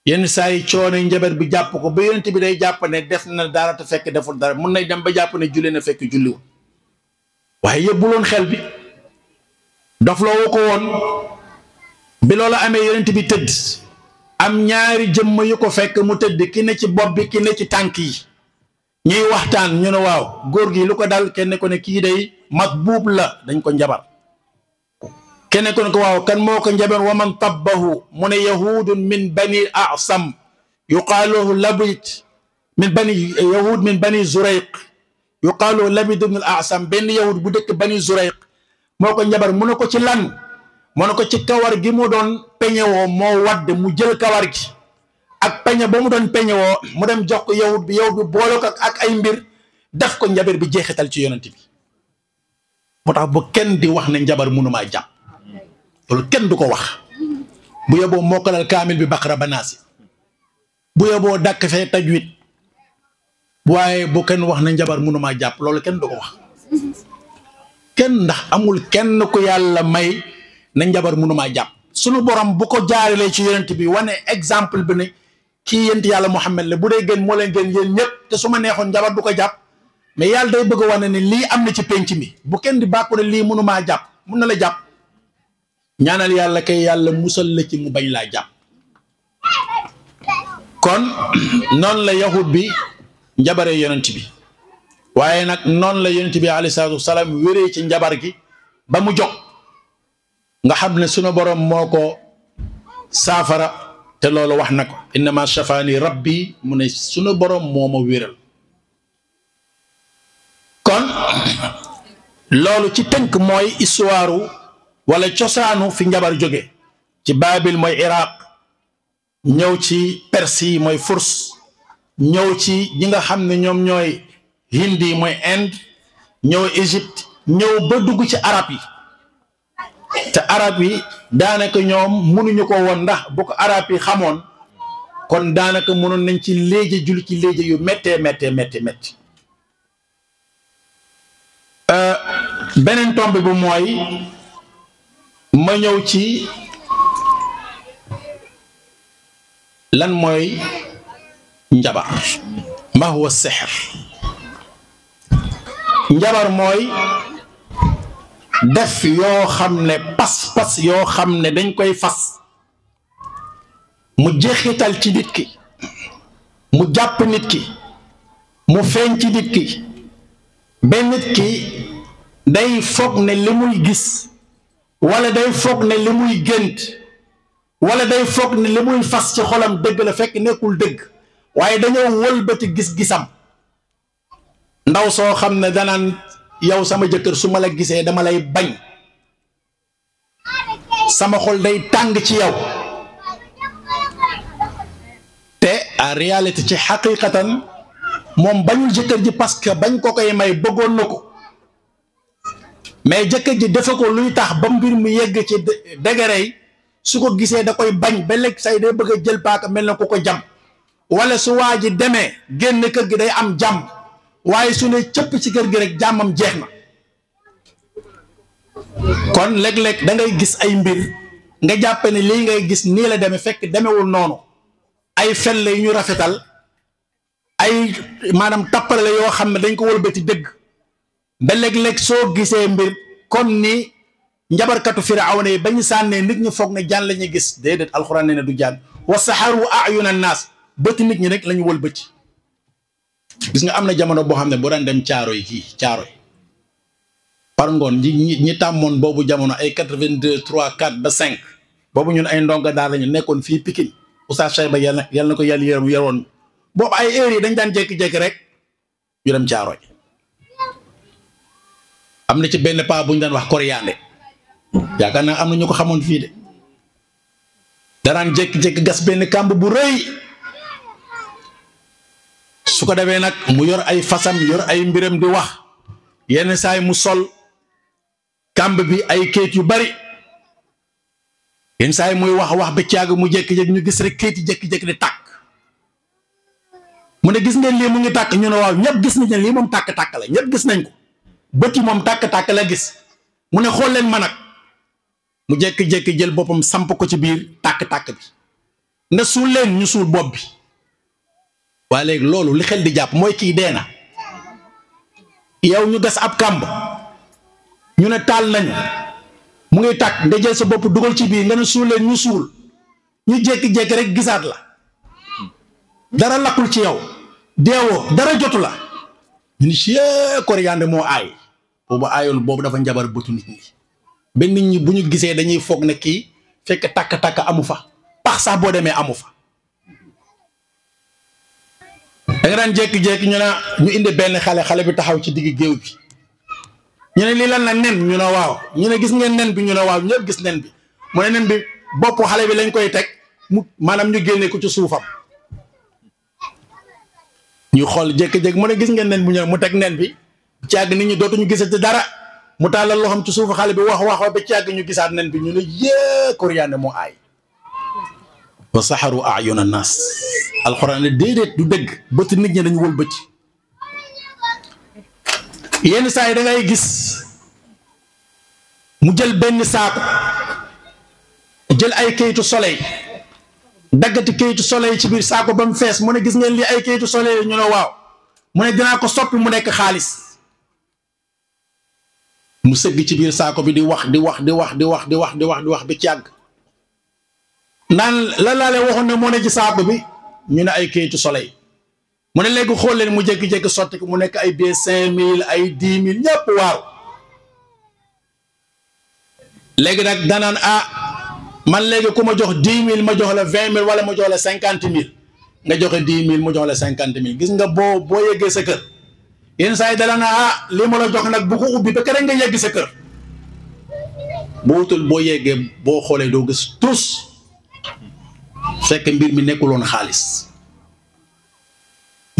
yenn saa yi coono njabar bi jàpp ko ba yonent bi day jàpp ne def na dara te fekk deful dara mun nay dem ba jàpp ne julli na fekk julliwul waaye yëbbuloon xel bi dof loowu ko woon bi loolu amee yonent bi tëdd am ñaari jëmm yu ko fekk mu tëdd ki ne ci bopp bi ki ne ci tànk yi ñuy waxtaan ñu ne waaw góor gi lu ko dal kenn ko ne kii day matbuub la dañ ko njabar kenn ko ne ko waaw kan moo ko njabar wa man tabbahu mu ne yahudun min bani asam yuqaaluhu labit min bani yahud min bani zurayq yuqaaluhu labid ibn al asam benn yahud bu dëkk bani zurayq moo ko njabar mu ne ko ci lan mu ne ko ci kawar gi mu doon peñewoo moo wadd mu jël kawar gi ak peñe ba mu doon peñewoo mu dem jox ko yahud bi boole ko ak ay mbir def ko njabar bi jeexital ci yonent bi moo tax bu kenn di wax ne njabar mënumaa jàpp loolu kenn du ko wax bu yeboo mokkalal kaamil bi baqara ba naasi bu yeboo dàkk fee tajwid waaye bu kenn wax ne njabar mënumaa jàpp loolu kenn du ko wax kenn ndax amul kenn ku yàlla may na njabar mënumaa jàpp sunu borom bu ko jaaralee ci yonent bi wane exemple bi ne kii yent yàlla Muhammad la bu dee gën moo leen gën yéen ñëpp te su ma neexoon njabar du ko jàpp mais yàlla day bëgg a wane ne lii am na ci penc mi bu kenn di bàkku ne lii mënumaa jàpp mun na la jàpp ñaanal yàlla kay yàlla musal la ci mu bañ laa jàpp kon noonu la yahud bi njabaree yonent bi waaye nag noonu la yonent bi alayhi salaatu wasalaam wéree ci njabar gi ba mu jóg nga xam ne sunu borom moo ko saafara te loolu wax na ko innama shafaani rabbi mu ne sunu borom moo ma wéral kon loolu ci tënk mooy histoire wala cosaanu fi njabar jóge ci Baabil mooy Iraq ñëw ci Perse mooy Furs ñëw ci ñi nga xam ne ñoom ñooy Hindi mooy Inde ñëw Égypte ñëw ba dugg ci arab yi te arab yi daanaka ñoom mënuñu ko woon ndax bu ko arab yi xamoon kon daanaka mënoon nañ ci léegi julli ci léegi yu méttee métti beneen tomb bu mooy ma ñëw ci lan mooy njabar ma huwa sihr njabar mooy def yoo xam ne pas-pas yoo xam ne dañ koy fas mu jeexital ci nit ki mu jàpp nit ki mu feeñ ci nit ki ba nit ki day foog ne li muy gis wala day foog ne li muy gént wala day foog ne li muy fas ci xolam dëgg la fekk nekkul dëgg waaye dañoo wëlbati gis-gisam ndaw soo xam ne danaan yow sama jëkkër su ma la gisee dama lay bañ sama xol day tàng ci yow te en réalité ci xaqiqatan moom bañul jëkkër ji parce que bañ ko koy may bëggoon na ko mais jëkkër ji defe ko luy tax ba mbir mu yegg ci degré su ko gisee da koy bañ ba léegi say day bëgg a jël paaka mel na ku ko jam wala su waa ji demee génn kër gi day am jàmm waaye su ne cëpp ci kër gi rek jàmmam jeex na kon léeg-léeg da ngay gis ay mbir nga jàpp ne lii ngay gis nii la demee fekk demewul noonu ay fen la yu ñu rafetal ay maanaam tappale la yoo xam ne dañ ko wëlbati dëgg ba léeg-léeg soo gisee mbir comme ni njabarkatu firawna yi ba ñu sànnee nit ñi foog ne jaan la ñuy gis déedéet alxuraan nee na du jaan wa saxaru ayuna naas bëti nit ñi rek la ñu wëlbati gis nga am na jamono boo xam ne bu daan dem caaro yi par ngoon ñi tàmmoon boobu jamono ay 82 3 4 ba 5 boobu ñun ay ndonga daal la ñu nekkoon fii Pikine Oustaz Cheyba yal na ko yàlla yërëm yoroon boobu ay heures yi dañ daan jékki-jékki rek ñu dem caaro yi am na ci benn paa bu ñu daan wax Koriandé yaakaar naa am na ñu ko xamoon fii de danaan jékki-jékki gas benn kàmb bu rëy su ko defee nag mu yor ay fasam yor ay mbiram di wax yenn saay mu sol kàmb bi ay kayit yu bari yenn saay muy wax ba caag mu jékki-jékki ñu gis rek kayit yi jékki-jékki di tàkk mu ne gis ngeen lii mu ngi tàkk ñu ne waaw ñëpp gis nañ ne lii moom tàkk-tàkk la ñëpp gis nañ ko bët yi moom tàkk-tàkk la gis mu ne xool leen ma nag mu jékki-jékki jël boppam samp ko ci biir tàkk-tàkk bi ne suul leen ñu suul bopp bi waaye léegi loolu li xel di jàpp mooy kii dee na yow ñu gas ab kàmb ñu ne taal nañu mu ngi tàkk nga jël sa bopp dugal ci biir nga ne suul leen ñu suul ñu jékki-jékki rek gisaat la dara lakkul ci yow deewoo dara jotu la ñu ni si Koriandé moo aay boobu aayul boobu dafa njabar bëtu nit ñi ba nit ñi bu ñu gisee dañuy foog ne kii fekk takk-takk amu fa pax sax boo demee amu fa da nga daan jékki-jékki ñu indi benn xale bi taxaw ci digg géew bi ñu ne lii lan la nen ñu ne waaw ñu ne gis ngeen nen bi ñu ne waaw ñëpp gis nen bi mu ne nen bi bopp xale bi lañ koy teg mu maanaam ñu génne ko ci suufam ñu xool jékki-jékki mu ne gis ngeen nen bi ñu ne mu teg nen bi ci àgg nit ñi dootuñu gisati dara mu tàllal loxoom ci suufu xale bi wax ba ci àgg ñu gisaat nen bi ñu ne Koriandé moo aay wa saxaru ayuna nas alxuraan ne déedéet du dëgg bëtt nit ñi dañu wël bëtti yenn saa yi da ngay gis mu jël benn saako jël ay kayitu soleil daggati kayitu soleil ci biir saako ba mu fees mu ne gis ngeen lii ay kayitu soleil ñu ne waaw mu ne dinaa ko soppi mu nekk xaalis mu sëgg ci biir saako bi di wax ba ci àgg naan la laa leen waxoon ne moo ne ci saako bi ñu ne ay kayitu soleil mu ne léegi xool leen mu jékki-jékki sotti ko mu nekk ay bee 5000 ay 10 000 ñëpp waaw léegi nag danaan man léegi ku ma jox 10 000 ma jox la 20 000 wala ma jox la 50 000 nga joxe 10 000 mu jox la 50 000 gis nga boo yeggee sa kër yenn saa yi dala na lii ma la jox nag bu ko ubbi ba kere nga yegg sa kër boo wutul boo yeggee boo xoolee doo gis tous fekk mbir mi nekkuloon xaalis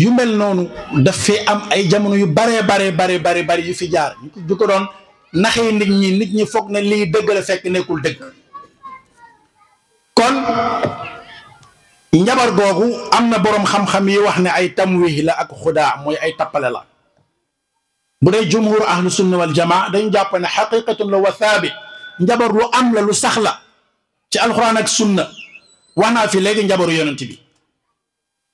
yu mel noonu daf fi am ay jamono yu bare yu fi jaar ñu ko doon naxee nit ñi foog ne lii dëgg la fekk nekkul dëgg kon njabar googu am na boroom xam-xam yi wax ne ay tamwih la ak xudaa mooy ay tappale la bu dee jumhur ahlu sunna wal jamaa dañu jàpp ne xaqiqatun la wa thabit njabar lu am la lu sax la ci alxuraan ak sunna wax naa fi léegi njabaru yonent bi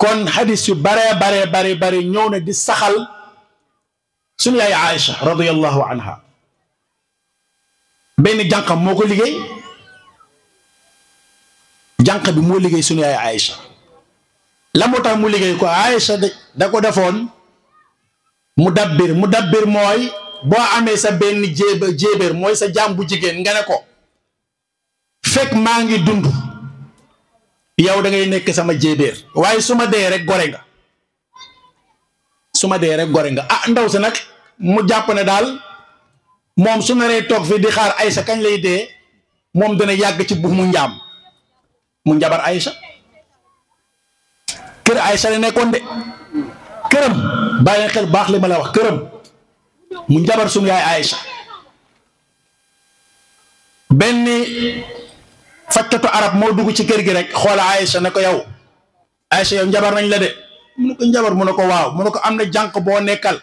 kon hadis yu bare ñëw na di saxal suñu yaay Aïcha radiyallahu anha benn jànqam moo ko liggéey jànq bi moo liggéey suñu yaay Aïcha la moo tax mu liggéey ko Aïcha da ko defoon mu dabbir mooy boo amee sa benn jéebéer mooy sa jaam bu jigéen nga ne ko fekk maa ngi dund yow da ngay nekk sama jéebéer waaye su ma dee rek gore nga ndaw sa nag mu jàpp ne daal moom su naree toog fii di xaar Aïcha kañ lay dee moom dana yàgg ci bu mu njaam mu njabar Aïcha kër Aïcha la nekkoon de këram bàyyi xel baax li ma la wax këram mu njabar suñu yaay Aïcha benn fajkatu arab moo dugg ci kër gi rek xoola Aïcha ne ko yow Aïcha yow njabar nañ la de mu ne ko njabar mu ne ko waaw mu ne ko am na jànq boo nekkal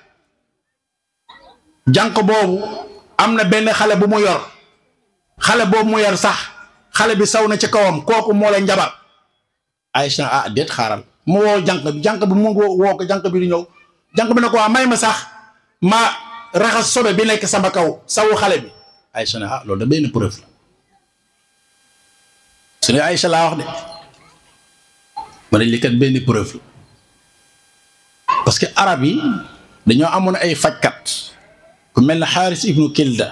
jànq boobu am na benn xale bu mu yor xale boobu mu yor sax xale bi saw na ci kawam kooku moo la njabar Aïcha déet xaaral mu woo jànq bi mu woo ko jànq bi di ñëw jànq bi ne ko may ma sax ma raxas sobe bi nekk sama kaw sawu xale bi Aïcha ne loolu da benn preuve la suñu Aïcha laa wax de ma ne li kat benn preuve la parce que arab yi dañoo amoon ay fajkat ku mel ne Xaaris ibnu Kilda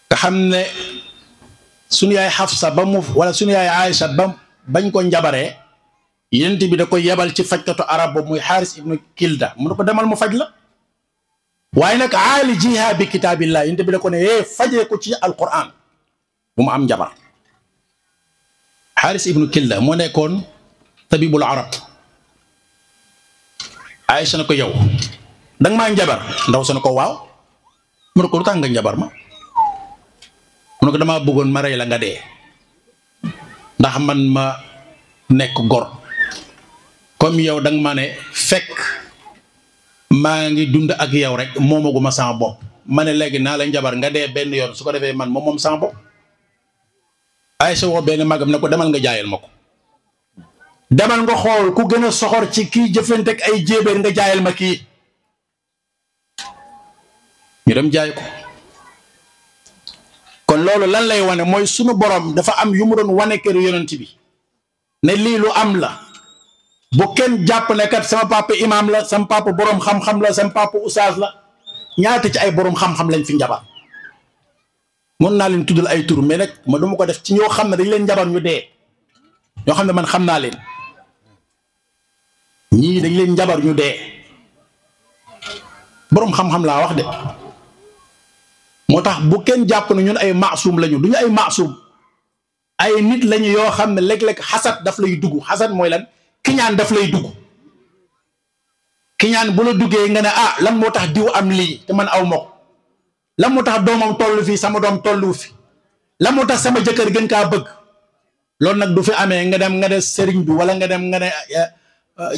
nga xam ne suñu yaay Xafsa wala suñu yaay Aïcha bañ ko njabaree yonent bi da koy yebal ci fajkatu arab boobu muy Xaaris ibnu Kilda mu ne ko demal mu faj la waaye nag aalijiha bi kitaabillah yonent bi da ko ne fajee ko ci alquran bu mu am njabar Xaaris ibnu Kilda moo nekkoon tabibul arab Aïcha ne ko yow danga maa njabar ndaw sa ne ko waaw mu ne ko lu tax nga njabar ma mu ne ko damaa bëggoon ma rey la nga dee ndax man ma nekk gor comme yow danga ma ne fekk maa ngi dund ak yow rek moomaguma sama bopp ma ne léegi naa la njabar nga dee benn yoon su ko defee man moom sama bopp Aïcha woo benn magam ne ko demal nga jaayal ma ko demal nga xool ku gën a soxor ci kii jëfante ak ay jéebéer nga jaayal ma kii ñu dem jaay ko kon loolu lan lay wane mooy sunu borom dafa am yu mu doon wane kër yonent bi ne lii lu am la bu kenn jàpp ne kat sama papa imam la sama papa borom xam-xam la sama papa oustaz la ñaata ci ay borom xam-xam lañ fi njabar mën naa leen tuddal ay tur mais nag ma duma ko def ci ñoo xam ne dañ leen njabar ñu dee ñoo xam ne man xam naa leen ñii dañ leen njabar ñu dee borom xam-xam laa wax de moo tax bu kenn jàpp ne ñun ay maasum lañu duñu ay maasum ay nit lañu yoo xam ne léeg-léeg xasat daf lay dugg xasat mooy lan kiñaan daf lay dugg kiñaan bu la duggee nga ne ah lan moo tax diw am lii te man aw ma ko lan moo tax doomam toll fii sama doom tollu fi lan moo tax sama jëkkër gën kaa bëgg loolu nag du fi amee nga dem nga ne sëriñ bi wala nga dem nga ne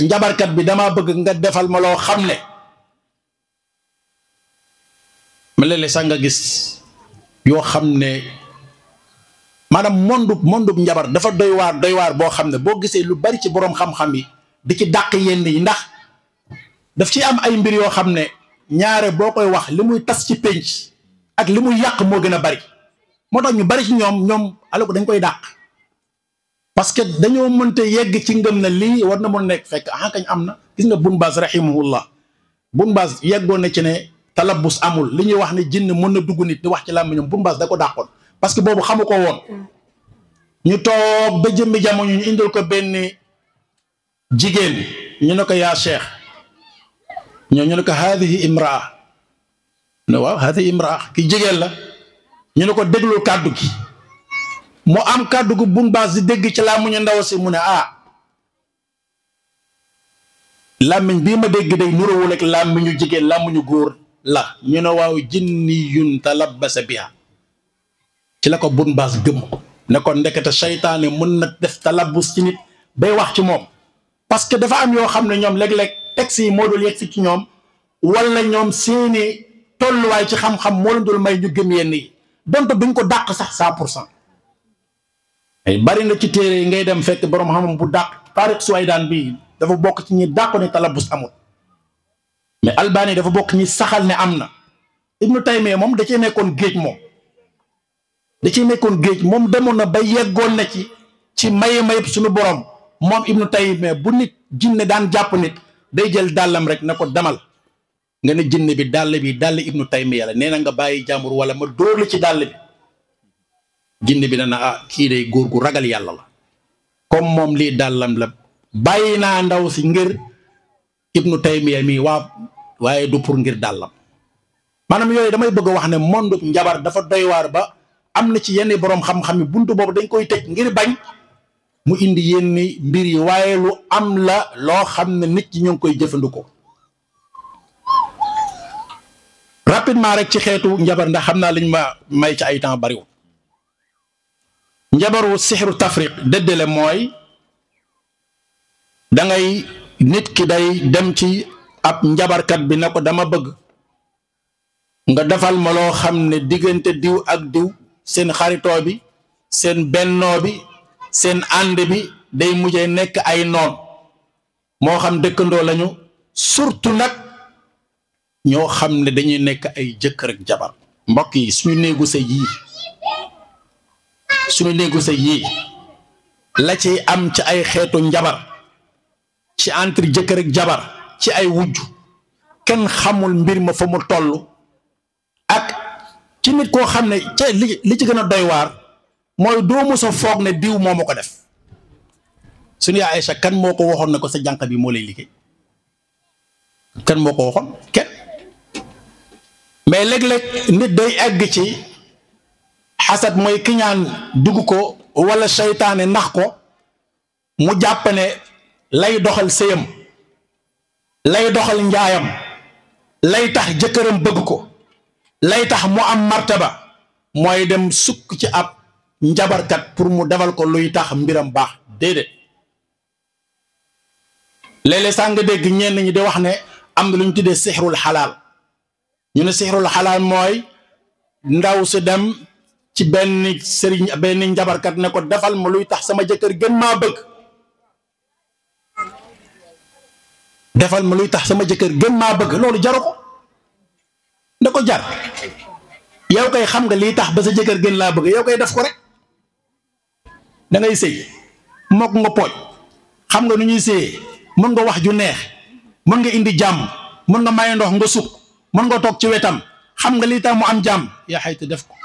njabarkat bi dama bëgg nga defal ma loo xam ne ma léeg-léeg sax nga gis yoo xam ne maanaam mondub njabar dafa doy waar boo xam ne boo gisee lu bari ci boroom xam-xam yi di ci dàq yenn yi ndax daf ci am ay mbir yoo xam ne ñaare boo koy wax li muy tas ci pénc ak li muy yàq moo gën a bari moo tax ñu bari ci ñoom alors que dañ koy dàq parce que dañoo mënta yegg ci ngëm na lii war na mën nekk fekk kañ am na gis nga Bun Baas rahimahullah Bun Baas yeggoon na ci ne talabus amul li ñuy wax ne jinn mën na dugg nit di wax ci làmmiñam Bun Baas da ko dàqoon parce que boobu xamu ko woon ñu toog ba jëmmi jamono ñu indil ko benn jigéen ñu ne ko yaa cheikh ñu ne ko haadihi imraa ne waaw haadihi imraa ki jigéen la ñu ne ko déglul kàddu gi mu am kàddu gu Bun Baas di dégg ci làmmiñu ndaw si mu ne làmmiñ bii ma dégg day nuróowul ak làmmiñu jigéen làmmiñu góor la ñu ne waaw jinniyun talabbasa biha ci la ko Bun Baas gëm ne ko ndekete seytaane mën na def talabus ci nit bay wax ci moom parce que dafa am yoo xam ne ñoom léeg-léeg texte yi moo dul yegg si ci ñoom wala ñoom seeni tolluwaay ci xam-xam moo leen dul may ñu gëm yenn yi donte duñ ko dàq sax 100%. ay bari na ci téere yi ngay dem fekk borom xam-xam bu dàq Tariq Suwaydaan bi dafa bokk ci ñi dàq ne talabus amul mais Albani dafa bokk ñi saxal ne am na Ibnu Taymiya moom da cee nekkoon géej moom demoon na ba yeggoon na ci maye suñu borom moom Ibnu Taymiya bu nit jinne daan jàpp nit day jël dàllam rek na ko demal nga ne jinne bi dàll Ibnu Taymiya la nee na nga bàyyi jàmbur wala ma dóor la ci dàll bi jinne bi na kii day góor gu ragal yàlla la comme moom lii dàllam la bàyyi naa ndaw si ngir Ibnu Taymiya mi waaye du pour ngir dàllam maanaam yooyu damay bëgg a wax ne monde njabar dafa doy waar ba am na ci yenn boroom xam-xam yi buntu boobu dañ koy tëj ngir bañ mu indi yenn mbir yi waaye lu am la loo xam ne nit ñi ñoo ngi koy jëfandikoo rapidement rek ci xeetu njabar ndax xam naa liñ ma may ci ay temps bariwul njabaru sixru tafriq déddale mooy dangay nit ki day dem ci ab njabarkat bi ne ko dama bëgg nga defal ma loo xam ne diggante diw ak diw seen xaritoo bi seen bennoo bi seen ànd bi day mujjee nekk ay noon moo xam dëkkandoo lañu surtout nag ñoo xam ne dañuy nekk ay jëkkër ak jabar mbokk yi suñu néegu sëy yii la ci am ci ay xeetu njabar ci entre jëkkër ak jabar ci ay wujj kenn xamul mbir ma fa mu toll ak ci nit koo xam ne ca li ci gën a doy waar mooy doo mos a foog ne diw moo ma ko def suñu yaay Aïcha kan moo ko waxoon ne ko sa jànq bi moo lay liggéey kan moo ko waxoon kenn mais léeg-léeg nit day egg ci xasad mooy kiñaan dugg ko wala seytaane nax ko mu jàpp ne lay doxal sëyam lay doxal njaayam lay tax jëkkëram bëgg ko lay tax mu am martaba mooy dem sukk ci ab njabarkat pour mu defal ko luy tax mbiram baax déedéet léeg-léeg sax nga dégg ñenn ñi di wax ne am na lu ñu tuddee sixrul xalaal ñu ne sixrul xalaal mooy ndaw si dem ci benn sëriñ benn njabarkat ne ko defal ma luy tax sama jëkkër gën maa bëgg defal ma luy tax sama jëkkër gën maa bëgg loolu jaru ko nda ko jar yow kay xam nga lii tax ba sa jëkkër gën laa bëgg yow kay def ko rek da ngay sëy mokk nga pooj xam nga nu ñuy sëyee mën nga wax ju neex mën nga indi jàmm mën nga maye ndox nga sukk mën nga toog ci wetam xam nga lii tax mu am jàmm yaa xayti def ko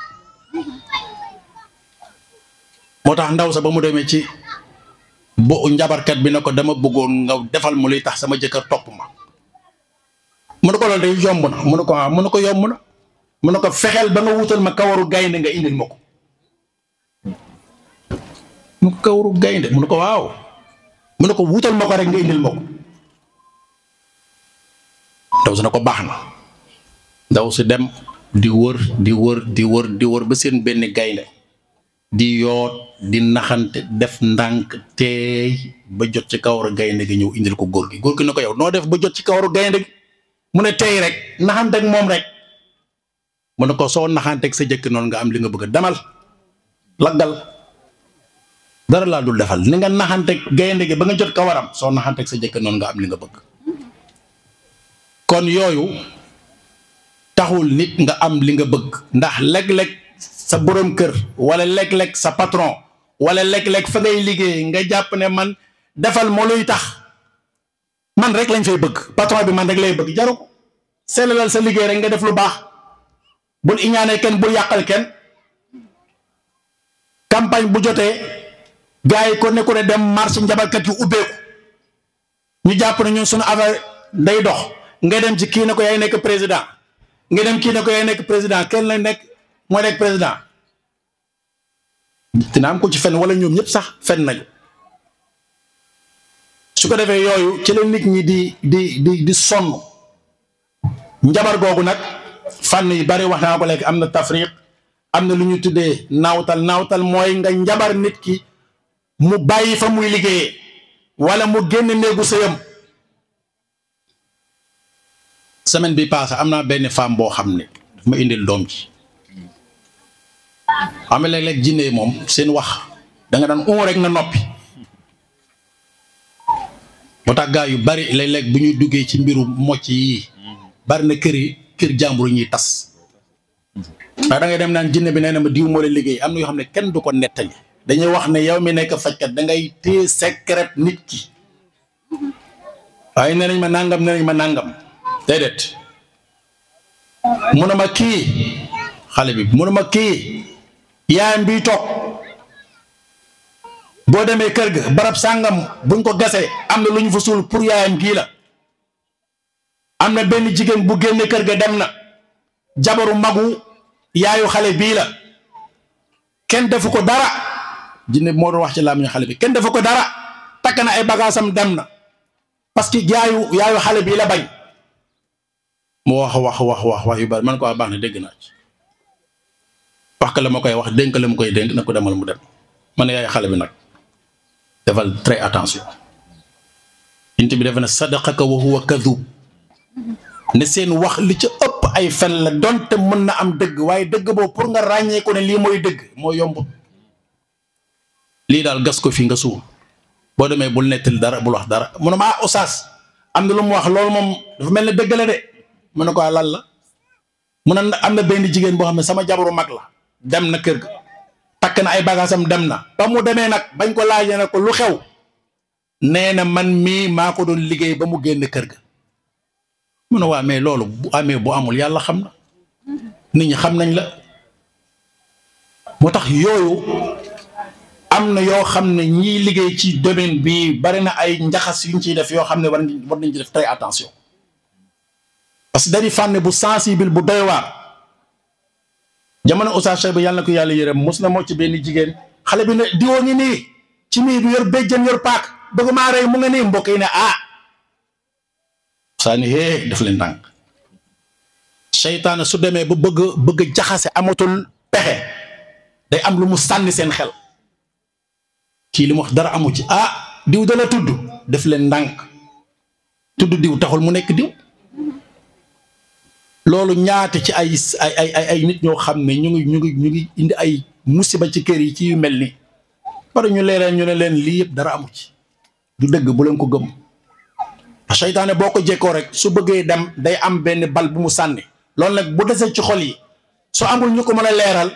moo tax ndaw sa ba mu demee ci bo njabarkat bi ne ko dama bëggoon nga defal mu liy tax sama jëkkër topp ma mu ne ko loolu day yomb na mu ne ko mu ne ko yomb na mu ne ko fexeel ba nga wutal ma kawaru gaynde nga indil ma ko mu ko kawaru gaynde mu ne ko waaw mu ne ko wutal ma ko rek nga indil ma ko ndaw si ne ko baax na ndaw si dem di wër di wër di wër di wër ba seen benn gaynde di yoot di naxante def ndànk teey ba jot ci kawaru gaynde gi ñëw indil ko góor gi ne ko yow noo def ba jot ci kawaru gaynde gi mu ne teey rek naxante ak moom rek mu ne ko soo naxante ak sa jëkk noonu nga am li nga bëgg demal laggal dara laa dul defal ni nga naxante ak gaynde gi ba nga jot kawaram soo naxante ak sa jëkk noonu nga am li nga bëgg kon yooyu taxul nit nga am li nga bëgg ndax léeg-léeg sa borom kër wala léeg-léeg sa patron wala léeg-léeg fa ngay liggéey nga jàpp ne man defal moo luy tax man rek lañ fay bëgg patron bi man rek lay bëgg jaru ko sellalal sa liggéey rek nga def lu baax bul iñaane kenn bul yàqal kenn campagne bu jotee gars yi ko nekku ne dem marché njabarkat yu ubbeeku ñu jàpp ne ñun suñu affaire day dox nga dem ci kii ne ko yaay nekk président nga dem kii ne ko yaay nekk président kenn la nekk mooy nekk président dina am ko ci fen wala ñoom ñëpp sax fen nañu su ko defee yooyu ci la nit ñi di sonn njabar googu nag fànn yu bari wax naa ko léegi am na tafriq am na lu ñu tuddee naawtal mooy nga njabar nit ki mu bàyyi fa muy liggéeyee wala mu génn néegu sëyam semaine bi passé am naa benn femme boo xam ne daf ma indil doom ji xam nga léeg-léeg jinne moom seen wax da nga daan rek na noppi moo tax gaa yu bari léeg-léeg bu ñuy duggee ci mbiru mocc yi bari na kër jàmbur ñuy tas ndax da ngay dem naan jinne bi nee na ma diw moo la liggéey am na yoo xam ne kenn du ko nettali dañuy wax ne yow mi nekk fajkat da ngay téye secret nit ki waaye nee nañ ma nangam déedéet mu ne ma kii xale bi mu ne ma kii yaayam bii toog boo demee kër ga barab sàngam buñ ko gasee am na lu ñu fa suul pour yaayam gii la am na benn jigéen bu génne kër ga dem na jabaru magu yaayu xale bii la kenn defu ko dara jinne moo doon wax ci làmmiñu xale bi kenn defu ko dara takk na ay bagaasam dem na parce que yaayu xale bii la bañ mu wax yu bari man ko baax na dégg naa ci wax ka la ma koy wax dénk la ma koy dénk na ko demal mu dem man yaay xale bi nag defal très attention int bi defe na sadaqaka wa huwa kadhub ne seen wax li ci ëpp ay fen la donte mën na am dëgg waaye dëgg boobu pour nga ràññee ko ne lii mooy dëgg moo yomb lii daal gas ko fi nga suul boo demee bul nettali dara bul wax dara mu ne ma oustaz am na lu mu wax loolu moom dafa mel ne dëgg la de mu ne ko lan la mu ne am na benn jigéen boo xam ne sama jabaru mag la dem na kër ga takk na ay bagaasam dem na ba mu demee nag bañ ko laajee ne ko lu xew nee na man mii maa ko doon liggéey ba mu génn kër ga mu ne waa mais loolu bu amee bu amul yàlla xam na nit ñi xam nañ la moo tax yooyu am na yoo xam ne ñiy liggéey ci domaine bi bari na ay njaxas yuñ ciy def yoo xam ne war nañ ci def très attention parce que dañuy fànn bu sensible bu doy waar jamono Oustaz Cheikh bi yàlla na ko yàlla yërëm mos na moo ci benn jigéen xale bi ne diwoo ngi nii ci mii bi yor béjjën yor paak bëgg maa rey mu nga nii mbokk yi ne saa ni def leen ndànk seytaane su demee ba bëgg jaxase amatul pexe day am lu mu sànni seen xel kii li mu wax dara amu ci diw dala tudd def leen ndànk tudd diw taxul mu nekk diw loolu ñaate ci ay nit ñoo xam ne ñu ngi indi ay musiba ci kër yi ci yu mel ni bari ñu leereen ñu ne leen lii yëpp dara amu ci du dëgg bu leen ko gëm seytaane boo ko jekkoo rek su bëggee dem day am benn bal bu mu sànni loolu nag bu desee ci xol yi soo amul ñu ko mën a leeral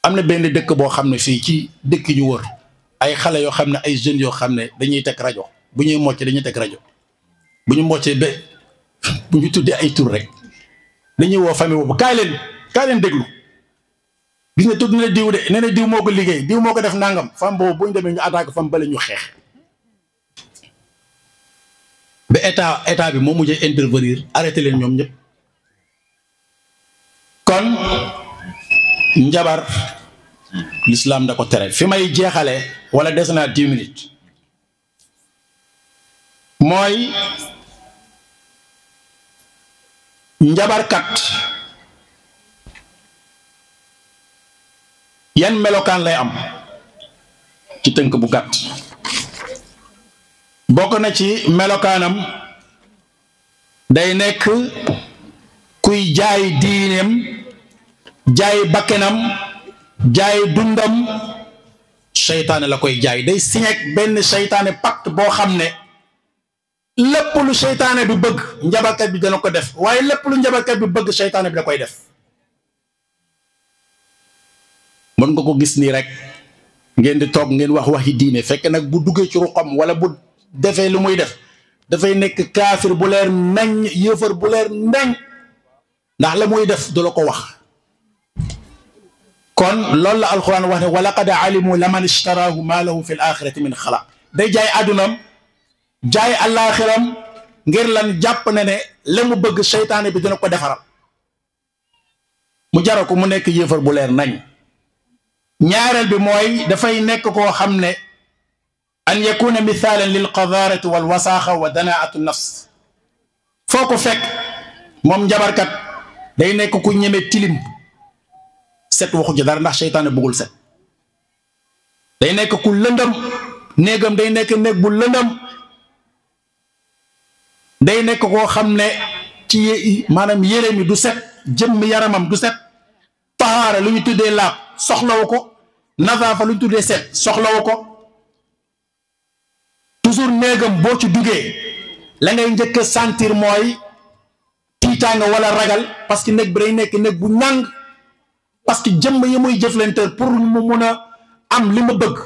am na benn dëkk boo xam ne fii ci dëkk ñu wër ay xale yoo xam ne ay jeunes yoo xam ne dañuy teg rajo bu ñuy mocc dañuy teg rajo bu ñu moccee ba bu ñu tuddee ay tur rek dañuy woo famille boobu kaay leen déglu gis nga tudd na diw de nee na diw moo ko liggéey diw moo ko def nangam fam boobu bu ñu demee ñu attaque fam bale ñu xeex ba état bi moo mujjee intervenir arrêté leen ñoom ñëpp kon njabar l'islam da ko tere fi may jeexale wala des naa 10 minutes mooy njabarkat yan melokaan lay am ci tënk bu gàtt bokk na ci melokaanam day nekk kuy jaay diineem jaay bakkenam jaay dundam seytaane la koy jaay day signé benn seytaane pacte boo xam ne lépp lu seytaane bi bëgg njabarkat bi dana ko def waaye lépp lu njabarkat bi bëgg seytaane bi da koy def mën nga ko gis nii rek ngeen di toog ngeen wax waxi diine fekk nag bu duggee ci ruqam wala bu defee lu muy def dafay nekk kaafir bu leer nañ yëfar bu leer nañ ndax la muy def du la ko wax kon loolu la alquran wax ne wa laqad alimu laman ishtaraahu ma lahu fi l axirati min xalaq day jaay àddunaam jaay àllaaxiram ngir lan jàpp na ne la mu bëgg seytaane bi dina ko defaral mu jara ko mu nekk yëfar bu leer nañ ñaareel bi mooy dafay nekk koo xam ne an yakuna mithaalan lil qadaarati wal wasaaxa wa danaatu nafs foo ko fekk moom njabarkat day nekk ku ñeme tilim set waxu ci dara ndax seytaane bëggul set day nekk ku lëndëm néegam day nekk néeg bu lëndëm day nekk koo xam ne ci maanaam yére mi du set jëmm yaramam du set tahaara lu ñu tuddee laab soxlawu ko nazaafa lu ñu tuddee set soxlawu ko toujours néegam boo ci duggee la ngay njëkk a sentir mooy tiitaanga wala ragal parce que néeg bi day nekk néeg bu ñàng parce que jëmm yi muy jëflante pour mu mun a am li ma bëgg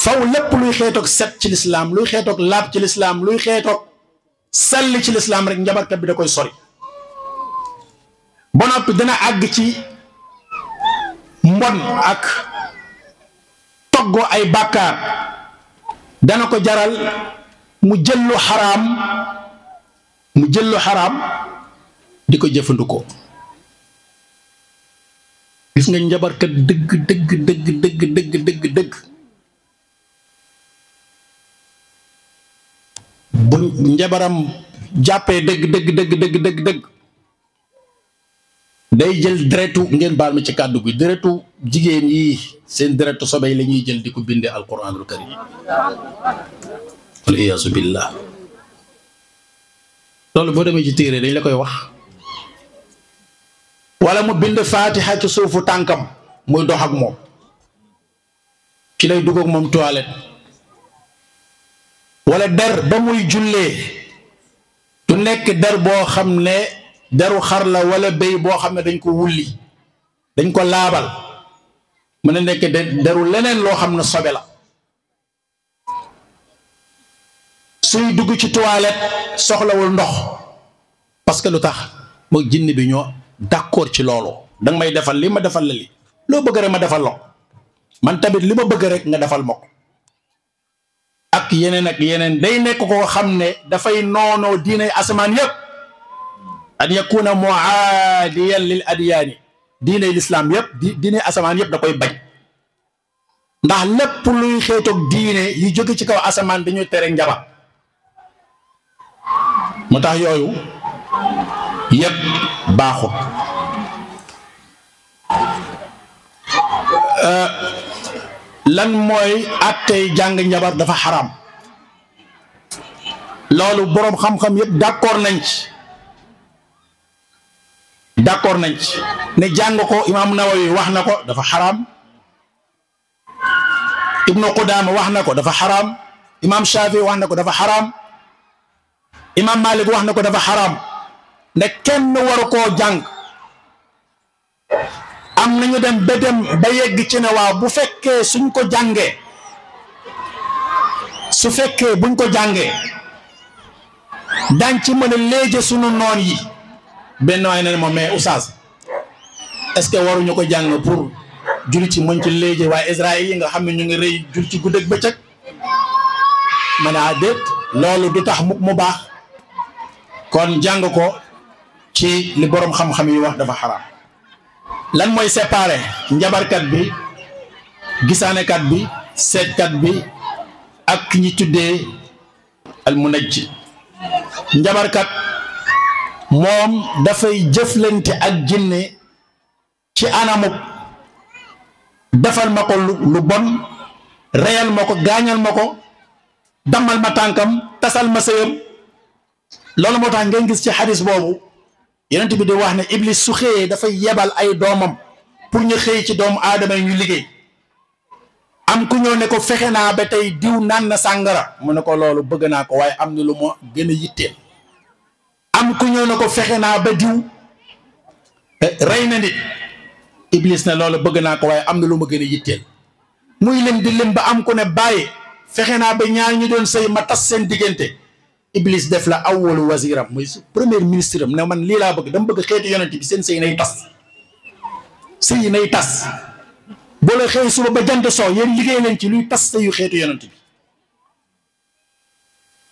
faw lépp luy xeetoog set ci lislaam luy xeetoog laab ci lislaam luy xeetoog salli ci lislaam rek njabarkat bi da koy sori ba noppi dina àgg ci mbon ak toggoo ay bàkkaar dana ko jaral mu jël lu xaraam di ko jëfandikoo gis nga njabarkat dëgg bu njabaram jàppee dëgg day jël deretu ngeen baal ma ci kàddu gi deretu jigéen yi seen deretu sobey la ñuy jël di ko bindee alquranul karim wal iyaasu billah loolu boo demee ci téere dañ la koy wax wala mu bind fatiha ci suufu tànkam muy dox ak moom ci lay dugg ak moom toilette wala der ba muy jullee du nekk der boo xam ne deru xar la wala béy boo xam ne dañ ko wulli dañ ko laabal mën a nekk deru leneen loo xam ne sobe la suy dugg ci toilette soxlawul ndox parce que lu tax moo jinne bi ñoo d'accord ci loolu danga may defal li ma defal la li loo bëgg rek ma defal la man tamit li ma bëgg rek nga defal ma ko ak yeneen day nekk koo xam ne dafay noonoo diinay asamaan yëpp an yakuna muaadiyan lil adyaani diinay lislaam yëpp diinay asamaan yëpp da koy bañ ndax lépp luy xeetoog diine yu jóge ci kaw asamaan dañuy tere njabar mu tax yooyu yëpp baaxut lan mooy attey jàng njabar dafa xaram loolu boroom xam-xam yëpp d'accord nañ ci ne jàng ko imaam Nawawi wax na ko dafa xaram Ibnu Qudaama wax na ko dafa xaram imaam Shaafi wax na ko dafa xaram imaam Malik wax na ko dafa xaram ne kenn waru koo jàng am nañu dem ba yegg ci ne waaw bu fekkee suñ ko jàngee su fekkee buñ ko jàngee dañ ci mën a léeje sunu noon yi benn waay ne moom mais oustaz est-ce que waruñu ko jàng pour julli ci mën ci léeje waaye Israël yi nga xam ne ñu ngi rëy jul ci guddeeg bëccëg ma ne déet loolu du tax mu baax kon jàng ko ci li boroom xam-xam yi wax dafa xaraam lan mooy séparé njabarkat bi gisaanekat bi seetkat bi ak ñi tuddee al munajjim njabarkat moom dafay jëflante ak jinne ci anamu defal ma ko lu bon reyal ma ko gaañal ma ko dammal ma tànkam tasal ma sëyam loolu moo tax ngeen gis ci xadis boobu yonent bi di wax ne iblis su xëyee dafay yebal ay doomam pour ñu xëy ci doomu aadama yi ñu liggéey am ku ñëw ne ko fexe naa ba tey diw naan na sàngara mu ne ko loolu bëgg naa ko waaye am na lu ma gën a yitteel am ku ñëw ne ko fexe naa ba diw rey na nit iblis ne loolu bëgg naa ko waaye am na lu ma gën a yitteel muy lim di lim ba am ku ne bàyyi fexe naa ba ñaar ñu doon sëy ma tas seen diggante iblis def la awwalu wasiram muy premier ministre am ne man lii laa bëgg dama bëgg xeetu yonent bi seen sëy nay tas sëy nay tas boo la xëy suba ba jant soo yéen liggéey leen ci luy tas sëyu xeetu yonent bi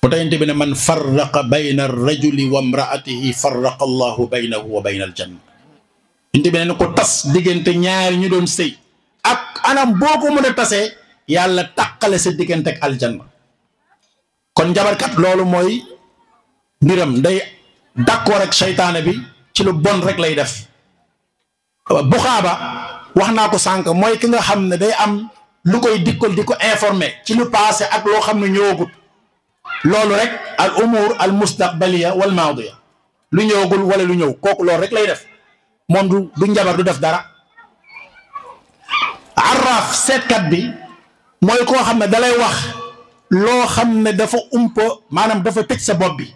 mu tayante bi ne man farraqa bayna rajuli wa imraatihi farraqa allahu baynahu wa bayna aljanna inte bi ne ko tas diggante ñaari ñu doon sëy ak anam boo ko mën a tasee yàlla tàqale sa diggante ak aljanna kon njabarkat loolu mooy mbiram day d'accord ak seytaane bi ci lu bon rek lay def buxaaba wax naa ko sànq mooy ki nga xam ne day am lu koy dikkal di ko informer ci lu passé ak loo xam ne ñëwagut loolu rek al umur al mustaqbaliya wal maadiya lu ñëwagul wala lu ñëw kooku loolu rek lay def moom du njabar du def dara arraaf seetkat bi mooy koo xam ne dalay wax loo xam ne dafa umpa maanaam dafa tëj sa bopp bi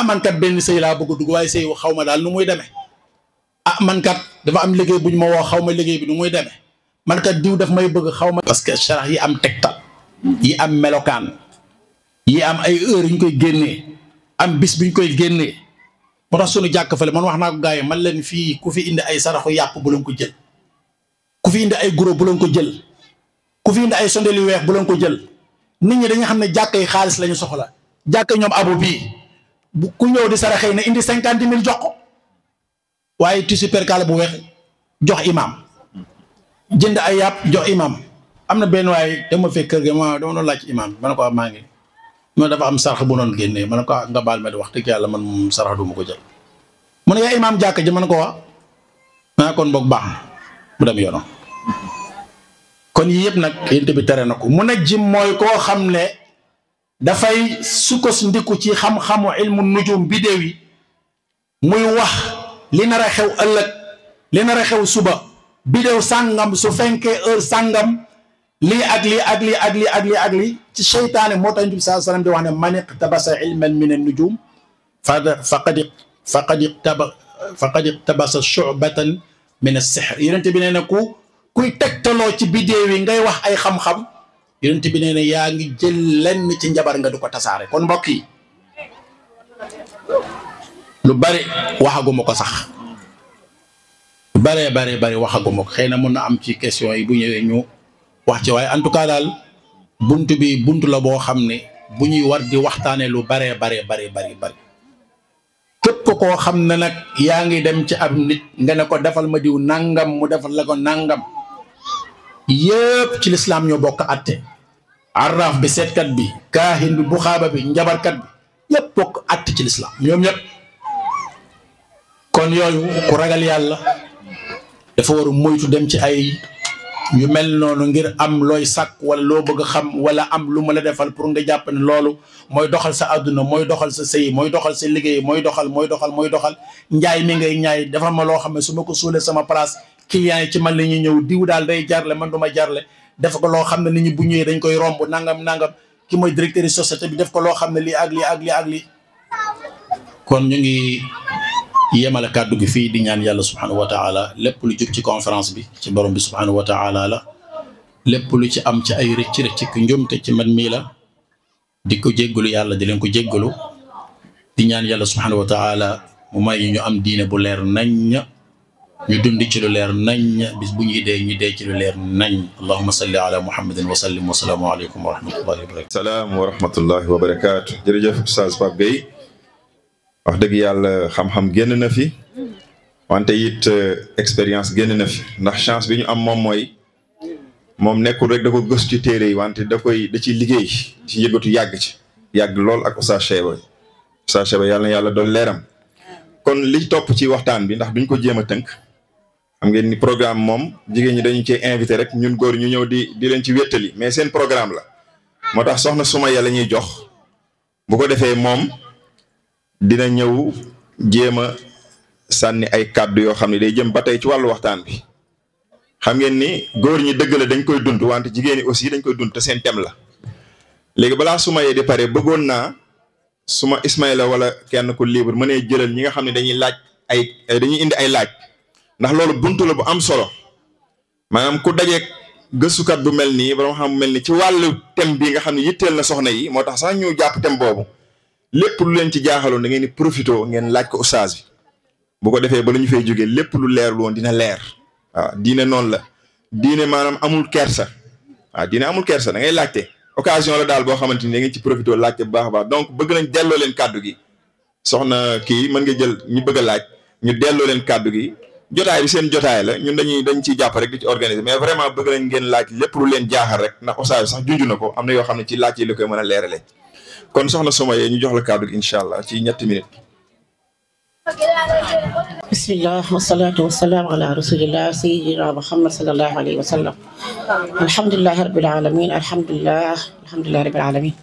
man kat benn sëy laa bëgg a dugg waaye sëy xaw ma daal nu muy demee man kat dafa am liggéey bu ñu ma woo xaw ma liggéey bi nu muy demee man kat diw daf may bëgg xaw ma. parce que sarax yi am tegtal yi am melokaan yi am ay heure yu ñu koy génnee am bis bu ñu koy génnee moo tax sunu jàkk fële man wax naa ko gars yi man leen fii ku fi indi ay saraxu yàpp bu leen ko jël ku fi indi ay guro bu leen ko jël ku fi indi ay sondeel yu weex bu leen ko jël. nit ñi dañu xam ne jàkka yi xaalis lañu soxla jàkka ñoom abu bii bu ku ñëw di saraxee ne indi 50 000 jox ko waaye tissu percale bu weex jox imam jënd ay yàpp jox imam am na benn waaye dama fekk kër ga dama doon laaj imam ma ne ko maa ngi ma dafa am sarax bu noon génnee ma ne ko nga baal ma di wax dëgg yàlla man moom sarax du ma ko jël mu ne yaa imam jàkka ji ma ne ko wax ma kon boog baax na mu dem yoonam kon yii yëpp nag yént bi tere na ko munajjim mooy koo xam ne dafay sukkandiku ci xam-xamu ilmu nujum bidéew yi muy wax li nar a xew ëllëg li nar a xew suba bidéew sàngam su fenkee heure sàngam lii ak lii ak lii ak lii ak lii ak lii ci seytaane moo tax Nabi sallallahu alayhi wasallam di wax ne man iqtabasa ilman min an-nujum faqad iqtabasa shu'batan min as-sihr yonent bi nee na kuy tegtaloo ci bidéew yi ngay wax ay xam-xam yonent bi nee na yaa ngi jël lenn ci njabar nga du ko tasaare kon mbokk yi lu bari waxaguma ko sax lu bari waxaguma ko xëy na mën na am ci question yi bu ñëwee ñu wax ci waaye en tout cas daal buntu bi buntu la boo xam ne bu ñuy war di waxtaanee lu bari képp koo xam ne nag yaa ngi dem ci ab nit nga ne ko defal ma diw nangam mu defal la ko nangam yëpp ci lislaam ñoo bokk atte arraf bi seetkat bi kaahin bi buxaaba bi njabarkat bi yëpp bokk atte ci lislaam ñoom ñëpp kon yooyu ku ragal yàlla dafa war a moytu dem ci ay yu mel noonu ngir am looy sàkk wala loo bëgg a xam wala am lu ma la defal pour nga jàpp ne loolu mooy doxal sa àdduna mooy doxal sa sëy mooy doxal sa liggéey mooy doxal njaay mi ngay ñaay defal ma loo xam ne su ma ko suulee sama place client yi ci man la ñuy ñëw diw daal day jarle man du ma jarle def ko loo xam ne nit ñi bu ñëwee dañ koy romb nangam ki mooy directeur de société bi def ko loo xam ne lii ak lii ak lii ak lii kon ñu ngi yemale kàddu gi fii di ñaan yàlla subhanahu wa taala lépp lu jub ci conférence bi ci borom bi subhanahu wa taala la lépp lu ci am ci ay rëcc ci njumte ci man mii la di ko jéggalu yàlla di leen ko jéggalu di ñaan yàlla subhanahu wa taala mu may ñu am diine bu leer nañ ñu dund ci lu leer nañ bis bu ñuy dee ñu dee ci lu leer nañ allahumma salli ala muhammadin wa sallim wa salaamu aleykum wa rahmatullahi wa barakatu salaam wa rahmatullahi wa barakaatu jërëjëf Oustaz Pape Gueye wax dëgg yàlla xam-xam génn na fi wante it expérience génn na fi ndax chance bi ñu am moom mooy moom nekkul rek da ko gëstu ci téere yi wante da ciy liggéey ci yëgatu yàgg lool ak Oustaz Cheba yàlla na yàlla doon leeram kon li topp ci waxtaan bi ndax duñ ko jéem a tënk xam ngeen ni programme moom jigéen ñi dañu cee invité rek ñun góor ñu ñëw di leen ci wéttali mais seen programme la moo tax soxna Sumaya la ñuy jox bu ko defee moom dina ñëw jéem a sànni ay kàddu yoo xam ne day jëm ba tey ci wàllu waxtaan bi xam ngeen ni góor ñi dëgg la dañ koy dund wante jigéen ñi aussi dañ koy dund te seen thème la léegi balaa Sumaya di pare bëggoon naa suma Ismaïla wala kenn ku libre mënee jëlal ñi nga xam ne dañuy indi ay laaj ndax loolu buntu la bu am solo maanaam ku dajeeg gëstukat bu mel nii borom xam mel ni ci wàllu thème bi nga xam ne yitteel na soxna yi moo tax sax ñu jàpp thème boobu lépp lu leen ci jaaxaloon da ngeen di profité ngeen laaj ko oustaz bi bu ko defee ba lu ñu fay jógee lépp lu leerlu woon dina leer waaw diine noonu la diine maanaam amul kersa waaw diine amul kersa da ngay laajte occasion la daal boo xamante ni da ngeen ci profité laajte bu baax a baax donc bëgg nañ delloo leen kàddu gi soxna kii mën nga jël ñu bëgg a laaj ñu delloo leen kàddu gi jotaay bi seen jotaay la ñun dañ ciy jàpp rek di ci organiser mais vraiment bëgg nañ ngeen laaj lépp lu leen jaaxal rek ndax oustaz bi sax junj na ko am na yoo xam ne ci laaj yi la koy mën a leerale kon soxna Sumaya ñu jox la kàddu gi incha allah ci 3 minutes. bismillah wasalaatu wasalaamu ala rasulillah sayidina muhammad salallahu alayhi wa sallam alhamdulilahi rabbil alamin alhamdulilahi rabbil alamin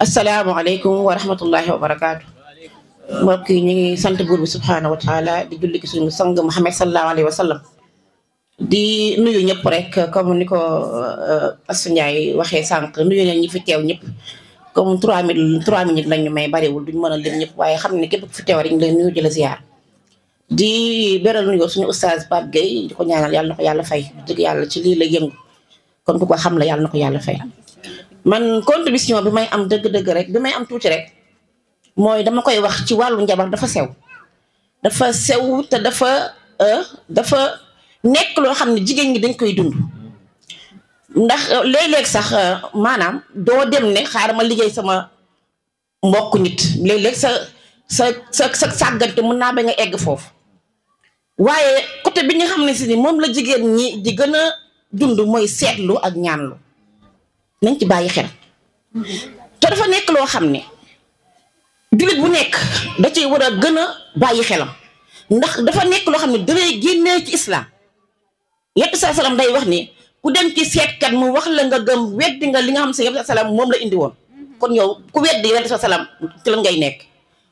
asalaamualeykum wa rahmatullahi wa barakaatu mbokk yi ñu ngi sant buur bi subhaanahu wa taala di julli ci suñu sang muhammad salallahu alayhi wa sallam di nuyu ñëpp rek comme ni ko Astou Ndiaye waxee sànq nuyu nañ ñi fi teew ñëpp comme 3 minutes lañ ñu may bariwul duñ mën a lim ñëpp waaye xam ne képp ku fi teew rek ñu lay nuyu di la ziar di beral nuyoo suñu oustaz Pape Gueye di ko ñaanal yàlla na ko yàlla fay dëgg yàlla ci lii la yëngu kon ku ko xam la yàlla na ko yàlla fay man contribution bi may am dëgg-dëgg rek bi may am tuuti rek mooy dama koy wax ci wàllu njabar dafa sew te dafa nekk loo xam ne jigéen ñi dañ koy dund ndax léeg-léeg sax maanaam doo dem ne xaaral ma liggéey sama mbokk nit léeg-léeg sa sàggante mën naa ba nga egg foofu waaye côté bi nga xam ne si ni moom la jigéen ñi di gën a dund mooy seetlu ak ñaanlu nañ ci bàyyi xel te dafa nekk loo xam ne jullit bu nekk da ciy war a gën a bàyyi xelam ndax dafa nekk loo xam ne dalay génnee ci islam yépp saa salaam day wax ni ku dem ci seetkat mu wax la nga gëm weddi nga li nga xam si yépp saa salaam moom la indi woon kon yow ku weddi yépp saa salaam ci la ngay nekk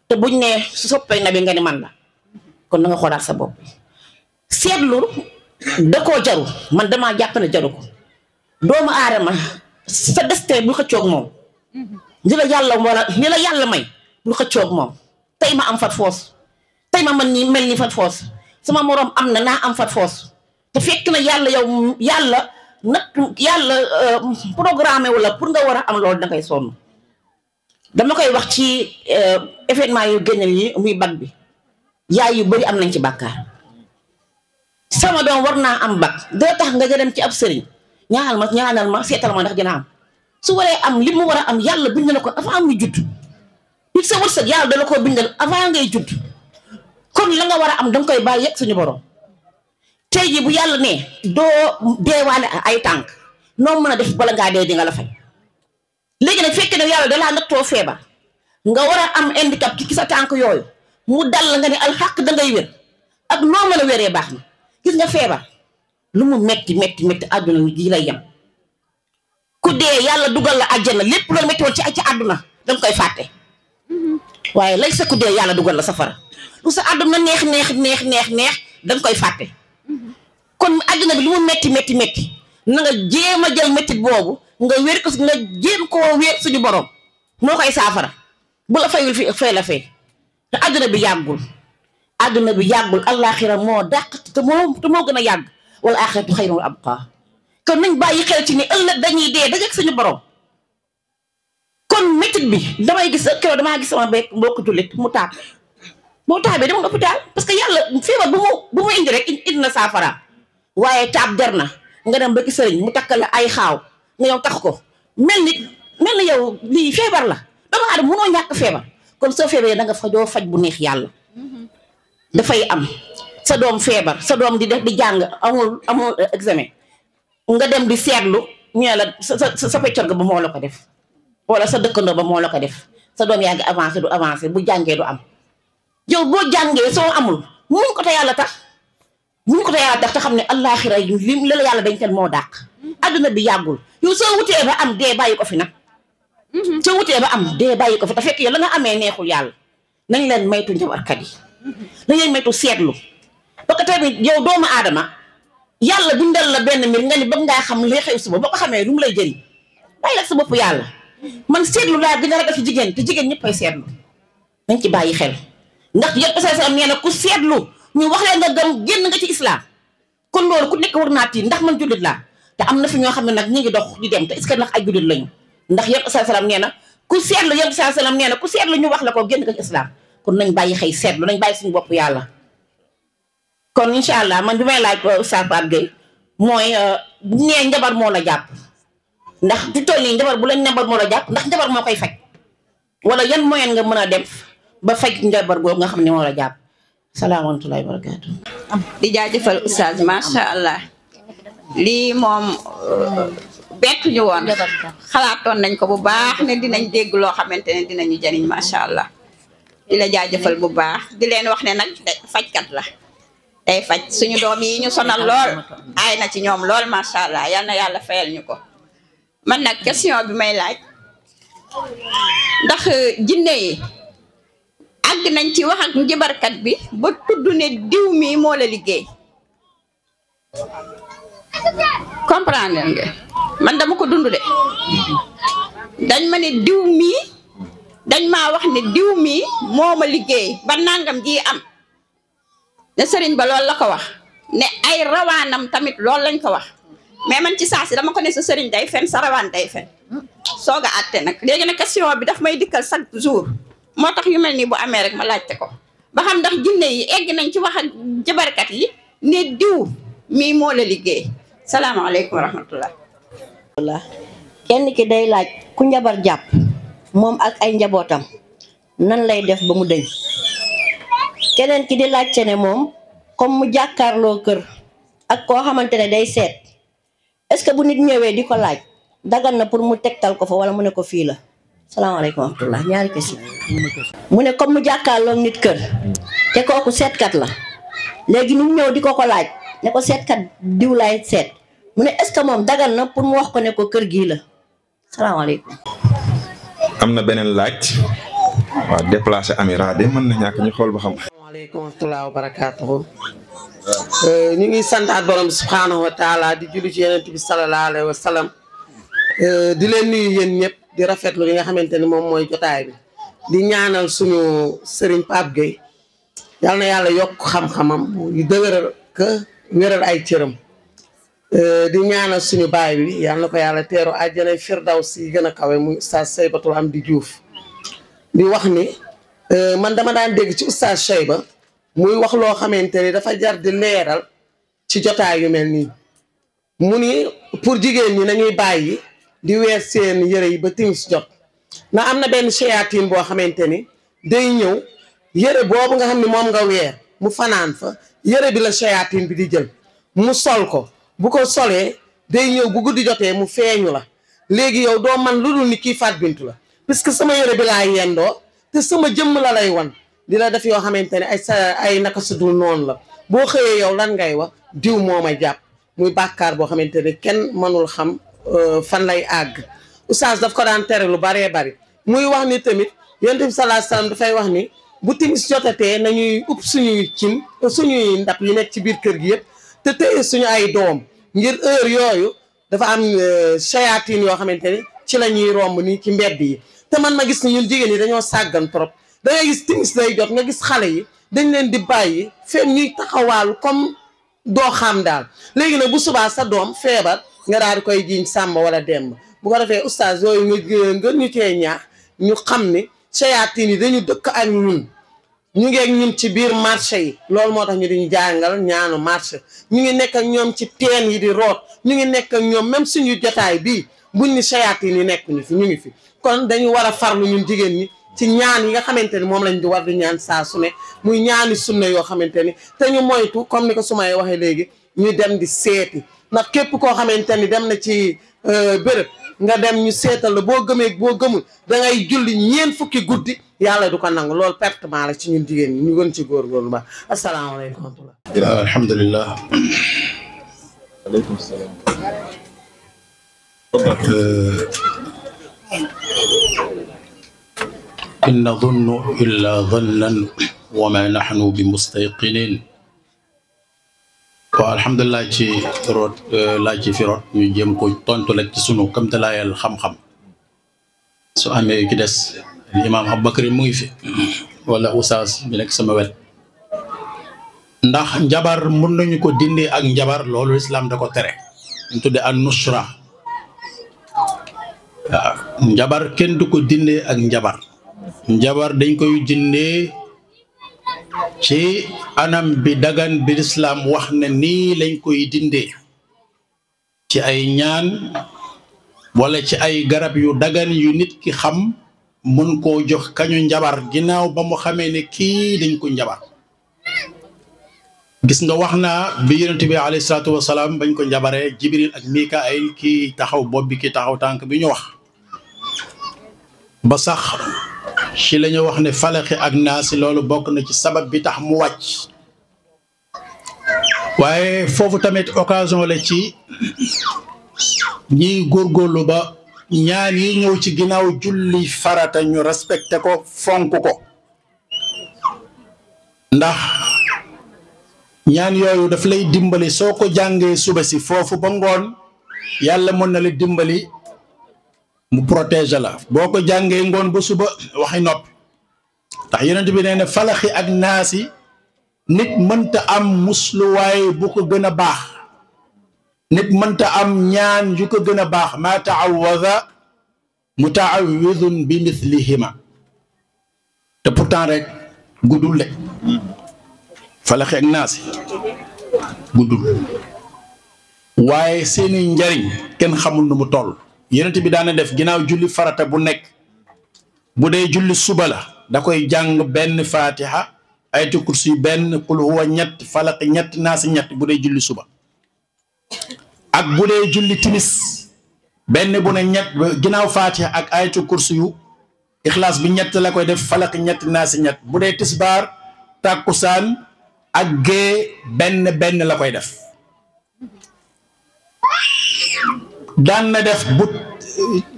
te buñ ne su soppee nabi nga ni man la kon na nga xoolaat sa bopp seetlu da koo jaru man damaa jàpp ne jaru ko doomu aadama sa destin bul xëccoog moom li la yàlla may bul xëccoog moom tey ma am fat foos tey ma mel ni fat foos sama moroom am na naa am fat foos te fekk na yàlla programmé wala pour nga war a am loolu da ngay sonn dama koy wax ci événement yu génnal yi muy bac bi yaay yu bari am nañ ci bàkkaar sama doom war naa am bac doo tax nga dem ci ab sëriñ ñaanal ma seetal ma ndax dina am su waree am li mu war a am yàlla bind na ko avant muy judd nit sa wërsëg yàlla dala koo bindal avant ngay judd kon la nga war a am danga koy bàyyi yëg suñu borom tey ji bu yàlla ne doo deewaale ay tànk noo mën a def bala ngaa dee di nga la fay léegi nag fekk ne yàlla dalaa nattoo feebar nga war a am handicap ci sa tànk yooyu mu dal nga ne alxaq dangay wér ak noo mën a wéree baax na gis nga feebar lu mu metti àdduna ji lay yem ku dee yàlla dugal la àjjana lépp loolu metti woon ci àdduna danga koy fàtte waaye lay sa ku dee yàlla dugal la safara lu sa àdduna neex danga koy fàtte kon àdduna bi lu mu metti na nga jéem a jël mettit boobu nga wér ko nga jéem koo wér suñu borom moo koy saafara bu la fayul fay la fay te àdduna bi yàggul àdduna bi yàggul àllaaxira moo dàq te moo gën a yàgg wala aaxiratu xayrun wa abqaa kon nañ bàyyi xel ci ni ëllëg dañuy dee dajeek suñu borom. kon métit bi damay gis keroog damaa gis sama mbokku jullit mu taab boo taabee demoon hôpital parce que yàlla feebar bu mu indi rek indi na saafara waaye taab jar na nga dem ba ki sëriñ mu takkal la ay xaaw nga yow tax ko mel ni yow lii feebar la dama adama munoo ñàkk feebar kon soo feebaree da nga fajoo faj bu neex yàlla dafay am sa doom feebar sa doom di def di jàng amul examen nga dem di seetlu ñu ne la sa peccor ga ba moo la ko def wala sa dëkkandoo ba moo la ko def sa doom yaa ngi avancé du avancé bu jàngee du am yow boo jàngee soo amul muñ ko te yàlla tax te xam ne allaaxira lim la yàlla dañ teen moo dàq adduna bi yàggul yow soo wutee ba am dee bàyyi ko fi nag soo wutee ba am dee bàyyi ko fi te fekk yow la nga amee neexul yàlla nañ leen maytu njabarkat yi nañ leen maytu seetlu parce que tamit yow doomu aadama yàlla bindal la benn mbir nga ni bëgg ngaa xam li xew suba boo ko xamee lu mu lay jëriñ bàyyi la sa bopp yàlla man seetlu laa gën a ragal ci jigéen te jigéen ñëppay seetlu nañ ci bàyyi xel ndax yëpp am nee na ku seetlu ñu wax leen nga gëm génn nga ci islam kon loolu ku nekk war naa tiit ndax man jullit laa te am na fi ñoo xam ne nag ñi ngi dox di dem te est-ce que nag ay jullit lañu ndax yëpp salaam nee na ku seetlu yëpp salaam nee na ku seetlu ñu wax la ko génn nga ci islam kon nañ bàyyi xëy seetlu nañ bàyyi suñu bopp yàlla kon incha allah man bi may laaj Oustaz Pape Gueye mooy nee njabar moo la jàpp ndax di toll nii njabar bu lañ njabar moo la jàpp ndax njabar moo koy faj wala yan moyen nga mën a def ba faj njabar boobu nga xam ne moo la jàpp salaamaaleykum wa barakaatu. di jaajëfal Oustaz macha allah lii moom bettu ñu woon xalaatoon nañ ko bu baax ne dinañ dégg loo xamante ne dinañu jëriñ macha allah di la jaajëfal bu baax di leen wax ne nag fajkat la day faj suñu doom yi ñu sonal lool aay na ci ñoom lool macha allah yal na yàlla fayal ñu ko man nag question bi may laaj ndax jinne yi àgg nañ ci wax ak njabarkat bi ba tudd ne diw mi moo la liggéey comprendre nga man dama ko dund de dañ ma ne diw mi dañ maa wax ne diw mi moo ma liggéey ba nangam ji am ne sëriñ ba loolu la ko wax ne ay rawaanam tamit loolu lañ ko wax mais man ci saa si dama ko ne sa sëriñ day fen sa rawaan day fen soog a àtte nag léegi nag question bi daf may dikkal chaque jour moo tax yu mel nii bu amee rek ma laajte ko ba xam ndax jinne yi egg nañ ci wax ak jabarkat yi ne diw mii moo la liggéey salaamaaleykum wa rahmatullah kenn ki day laaj ku njabar jàpp moom ak ay njabootam nan lay def ba mu dëñ keneen ki di laajte ne moom comme mu jàkkaarloo kër ak koo xamante ne day seet est-ce que bu nit ñëwee di ko laaj dagan na pour mu tegtal ko fa wala mu ne ko fii la salaamaaleykum wa rahmatullah ñaari question mu ne comme mu jàkkaarloo nit kër te kooku seetkat la léegi nu ñëw di ko laaj ne ko seetkat diw laay seet mu ne est-ce que moom dagan na pour mu wax ko ne ko kër gii la salaamaaleykum. am na beneen laaj waaw déplacé Amira de mën na ñàkk ñu xool ba xam. asalaamaaleykum wa rahmatulah wa barakaatuhu. ñu ngi santaat borom subhaanahu wa taala di julli ci yonent bi sallallahu alayhi wa sallam di leen nuyu yéen ñëpp di rafetlu li nga xamante ni moom mooy jotaay bi di ñaanal suñu sëriñ Pape Gueye yal na yàlla yokk xam-xamam yu dëgëral ka wéral ay cëram di ñaanal suñu baay bi yal na ko yàlla teeru àjjana firdawsi yi gën a kawe muy Oustaz Seybatul Amdi Diouf di wax ni man dama daan dégg ci Oustaz Seyba muy wax loo xamante ni dafa jar di leeral ci jotaay yu mel nii mu ni pour jigéen ñi nañuy bàyyi di weer seen yëre yi ba timis jot na am na benn shayatin boo xamante ni day ñëw yëre boobu nga xam ne moom nga weer mu fanaan fa yëre bi la shayatin bi di jël mu sol ko bu ko solee day ñëw bu guddi jotee mu feeñu la léegi yow doo man lu dul ni kii Fatou Bintou la puisque sama yëre bi laa yendoo te sama jëmm la lay wan di la def yoo xamante ne ay naka su dul noonu la boo xëyee yow lan ngay wax diw moo ma jàpp muy bàkkaar boo xamante ne kenn mënul xam fan lay àgg oustaz daf ko daan tere lu baree bari muy wax ni tamit yonent bi sallallahu alayhi wasallam dafay wax ni bu timis jotatee nañuy upp suñuy cin suñuy ndab yi nekk ci biir kër gi yëpp te téye suñu ay doom ngir heure yooyu dafa am shayatin yoo xamante ni ci la ñuy romb nii ci mbedd yi te man ma gis ni ñun jigéen ñi dañoo sàggan trop da ngay gis timis lay jot nga gis xale yi dañ leen di bàyyi fenn ñuy taxawaalu comme doo xam daal léegi nag bu subaa sa doom feebar nga daal di koy jiiñ Sàmba wala Demba bu ko defee oustaz yooyu nga ñu cee ñaax ñu xam ni sayaatiin yi dañu dëkk ak ñun ñu ngi ak ñun ci biir marché yi loolu moo tax ñu diñu jàngal ñaanu marché ñu ngi nekk ak ñoom ci teen yi di root ñu ngi nekk ak ñoom même suñu jotaay bii buñ ni sayaatiin yi nekk ñu fi ñu ngi fi kon dañu war a farlu ñun jigéen ñi ci ñaan yi nga xamante ni moom lañ di war di ñaan saa su ne muy ñaani sunna yoo xamante ni te ñu moytu comme ni ko Sumay waxee léegi ñu dem di seeti ndax képp koo xamante ni dem na ci béréb nga dem ñu seetal la boo gëmee boo gëmul da ngay julli ñeent fukki guddi yàlla du ko nangu loolu pertement la ci ñun jigéen ñi ñu gën ci góorgóorlu ba asalaamaaleykum wa rahmatullah alhamdulillah aleykum salaam. in nadunnu illa dhannan wa ma nahnu bi mustayqinin waaw alhamdulilah ci root laaj ci fi root ñu jéem ko tontu rek ci sunu kamtalaayal xam-xam su amee yu ci des imaam Abubakar mu ngi fi wala oustaz bi nekk sama wet ndax njabar mun nañu ko dindi ak njabar loolu islam da ko tere ñu tudde an nusra waaw njabar kenn du ko dindee ak njabar njabar dañ koy dindee ci anam bi dagan bi lislaam wax ne nii lañ koy dindee ci ay ñaan wala ci ay garab yu dagan yu nit ki xam mun koo jox kañu njabar ginnaaw ba mu xamee ne kii dañ ko njabar gis nga wax naa bi yonent bi alayhi salaatu wasalaam bañ ko njabaree Jibril ak Mikaayil kii taxaw bopp bi kii taxaw tànk bi ñu wax ba sax ci la ñu wax ne falaxi ak naasi loolu bokk na ci sabab bi tax mu wàcc waaye foofu tamit occasion la ci ñiy góorgóorlu ba ñaan yi ñëw ci ginnaaw julli farata ñu respecté ko fonk ko ndax ñaan yooyu daf lay dimbali soo ko jàngee suba si foofu ba ngoon yàlla mën na la dimbali mu protéger la boo ko jàngee ngoon ba suba waxi noppi ndax yonent bi nee na falaxi ak naasi nit mënta am musluwaay bu ko gën a baax nit mënta am ñaan yu ko gën a baax maa taawada mutaawidun bi mithlihima te pourtant rek guddul de falaxi ak naasi guddul waaye seeni njariñ kenn xamul nu mu toll yonent bi daana def ginnaaw julli farata bu nekk bu dee julli suba la da koy jàng benn fatiha ayatul kursi benn qul huwa ñett falaq ñett naasi ñett bu dee julli suba ak bu dee julli timis benn bu ne ñett ginnaaw fatiha ak ayatul kursi yu ixlaas bi ñett la koy def falaq ñett naasi ñett bu dee tisbaar tàkkusaan ak gée benn la koy def daan na def bu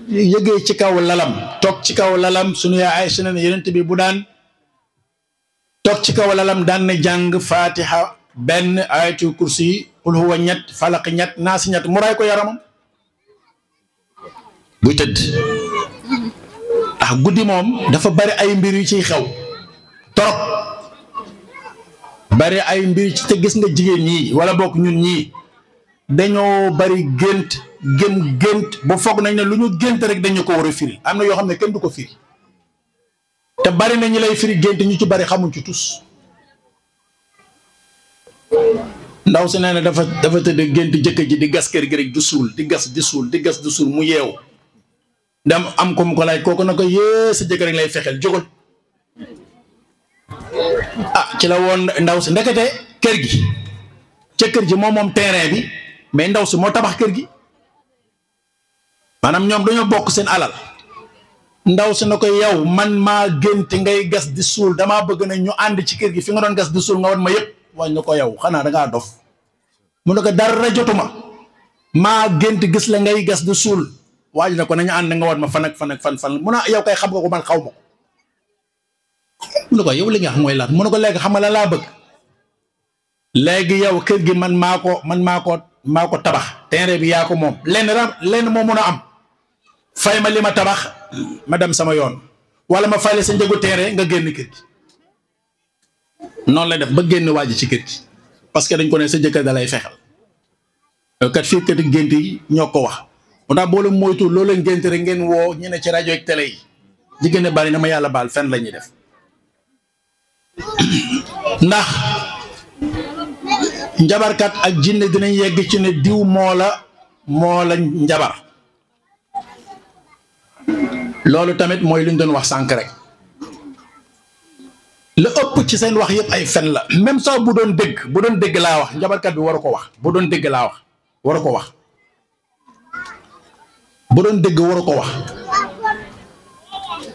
yëgee ci kaw lalam toog ci kaw lalam sunu yaay Aysa ne yonent bi bu daan toog ci kaw lalam daan na jàng fatiha benn ayatul kursi qul huwa ñett falaq ñett naasi ñett mu ray ko yaramam buy tëdd guddi moom dafa bari ay mbir yu ciy xew torop bari ay mbir ci te gis nga jigéen ñi wala bokk ñun ñii dañoo bari gént ba foog nañ ne lu ñu gént rek dañu ko war a firi am na yoo xam ne kenn du ko firi te bari na ñi lay firi gént ñu ci bari xamuñ ci tus ndaw si nee na dafa tëdd gént jëkkër ji di gas kër gi rek di suul di gas di suul mu yeew dem am ko mu ko laaj kooku na ko yée sa jëkkër rek lay fexeel jógal ci la woon ndaw si ndekete kër gi ca kër ji moom terrain bi mais ndaw si moo tabax kër gi maanaam ñoom dañoo bokk seen alal ndaw si na ko yow man maa gént ngay gas di suul damaa bëgg na ñu ànd ci kër gi fi nga doon gas di suul nga wan ma yëpp wañ na ko yow xanaa dangaa dof mu ne ko dara jotuma maa gént gis la ngay gas di suul waaj na ko nañu ànd nga wan ma fan mu ne yow kay xam nga ko man xaw ma ko mu ne ko yow li nga xam mooy laat mu ne ko léegi xam nga la laa bëgg léegi yow kër gi man maa ko tabax terrain bi yaa ko moom lenn moo mën a am fay ma li ma tabax ma dem sama yoon wala ma fay la sa njëgu terrain nga génn kër gi noonu lay def ba génn waa ji ci kër gi parce que dañ ko ne sa jëkkër da lay fexal kat fii kat gént yi ñoo ko wax moo tax boo leen moytu loolu leen gént rek ngeen woo ñu ne ci rajo ak télé yi jigéen ne bari na ma yàlla baal fen la ñuy def ndax njabarkat ak jinne dinañ yegg ci ne diw moo la njabar loolu tamit mooy li ñu doon wax sànq rek la ëpp ci seen wax yëpp ay fen la même sax bu doon dégg laa wax njabarkat bi waru ko wax bu doon dégg laa wax waru ko wax bu doon dégg waru ko wax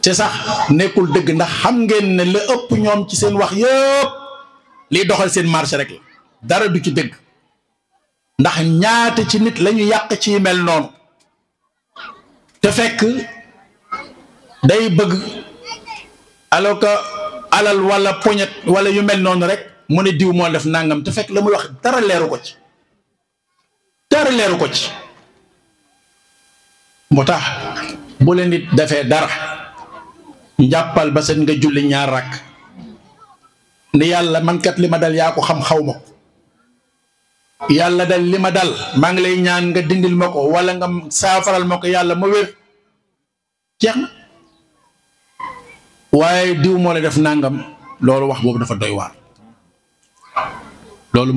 te sax nekkul dëgg ndax xam ngeen ne la ëpp ñoom ci seen wax yëpp liy doxal seen marché rek la dara du ci dëgg ndax ñaata ci nit lañu yàq ci mel noonu te fekk day bëgg alors que alal wala poñet wala yu mel noonu rek mu ne diw moo def nangam te fekk la muy wax dara leeru ko ci moo tax bu leen nit defee dara njàppal ba seen nga julli ñaar rakk ni yàlla man kat li ma dal yaa ko xam xaw ma ko yàlla dal li ma dal maa ngi lay ñaan nga dindil ma ko wala nga saafaral ma ko yàlla ma wér jeex na waaye diw moo la def nangam loolu wax boobu dafa doy waar loolu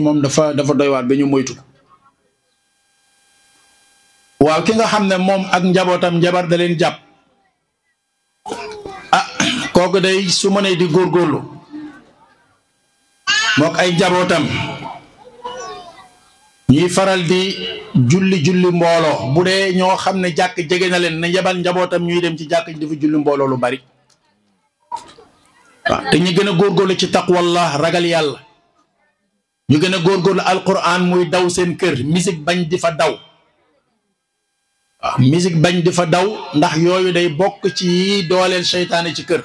moom dafa doy waar ba ñu moytu waaw ki nga xam ne moom ak njabootam njabar da leen jàpp kooku day su mënee di góorgóorlu mook ay njabootam ñuy faral di julli mbooloo bu dee ñoo xam ne jàkk jege na leen na yebal njabootam ñuy dem ci jàkk ji dafa julli mbooloo lu bari waaw te ñu gën a góorgóorlu ci taqwallah ragal yàlla ñu gën a góorgóorlu alquran muy daw seen kër musique bañ di fa daw waaw musique bañ di fa daw ndax yooyu day bokk ci yi dooleel seytaane ci kër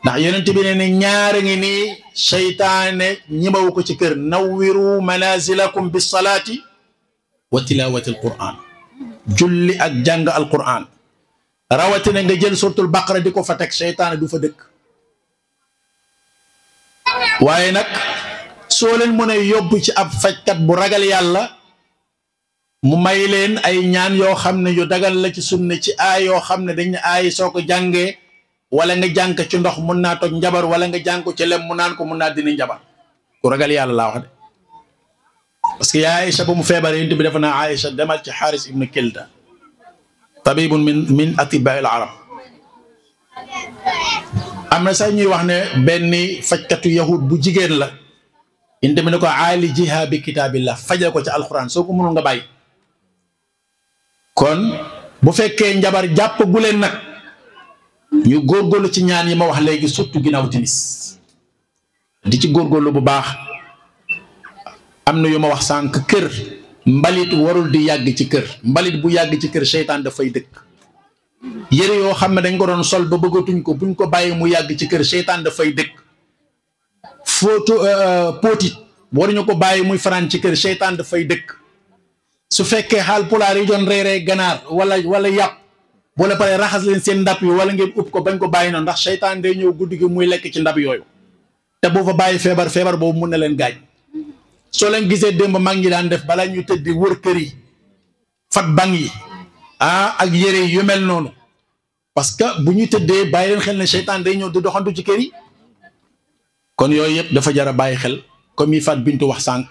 ndax yonent bi ne ñaari ngi nii seytaane ñimawu ko ci kër nawwiru manazilakum bis salaati wa tilawati alquran julli ak jàng alquran rawatina nga jël suratul baqara di ko fa teg seytaane du fa dëkk waaye nag soo leen mën a yóbbu ci ab fajkat bu ragal yàlla mu may leen ay ñaan yoo xam ne yu dagal la ci sunna ci aay yoo xam ne dañ aay soo ko jàngee wala nga jàng ci ndox mun naa toj njabar wala nga jàng ko ci lem mu naan ko mun naa dindi njabar ku ragal yàlla laa wax de parce que yaa Aïcha ba mu feebaree yonent bi dafa naa Aïcha demal ci Xaaris ibnu Kilda tabibun min atiba'il arab am na sax ñuy wax ne benn fajkatu yahud bu jigéen la yonent bi ne ko aalijiha bi kitaabillah fajal ko ci alquran soo ko mënul nga bàyyi kon bu fekkee njabar jàpp gu leen nag ñu góorgóorlu ci ñaan yi ma wax léegi surtout ginnaaw timis di ci góorgóorlu bu baax am na yu ma wax sànq kër mbalit warul di yàgg ci kër mbalit bu yàgg ci kër seytaan dafay dëkk yére yoo xam ne dañ ko doon sol ba bëggatuñ ko buñ ko bàyyi mu yàgg ci kër seytaan dafay dëkk photo potit waruñu ko bàyyi muy fanaan ci kër seytaan dafay dëkk su fekkee xaal pulaar yi doon reeree ganaar wala yàpp wala pare raxas leen seen ndab yi wala ngeen upp ko bañ ko bàyyi noonu ndax seytaan day ñëw guddi gi muy lekk ci ndab yooyu te boo fa bàyyi feebar boobu mun na leen gaañ soo leen gisee démb mag ñi daan def bala ñu tëdd wër kër yi fat bang yi ak yére yu mel noonu parce que bu ñu tëddee bàyyi leen xel ne seytaan day ñëw di doxantu ci kër yi kon yooyu yëpp dafa jar a bàyyi xel comme yi fat bintu wax sànq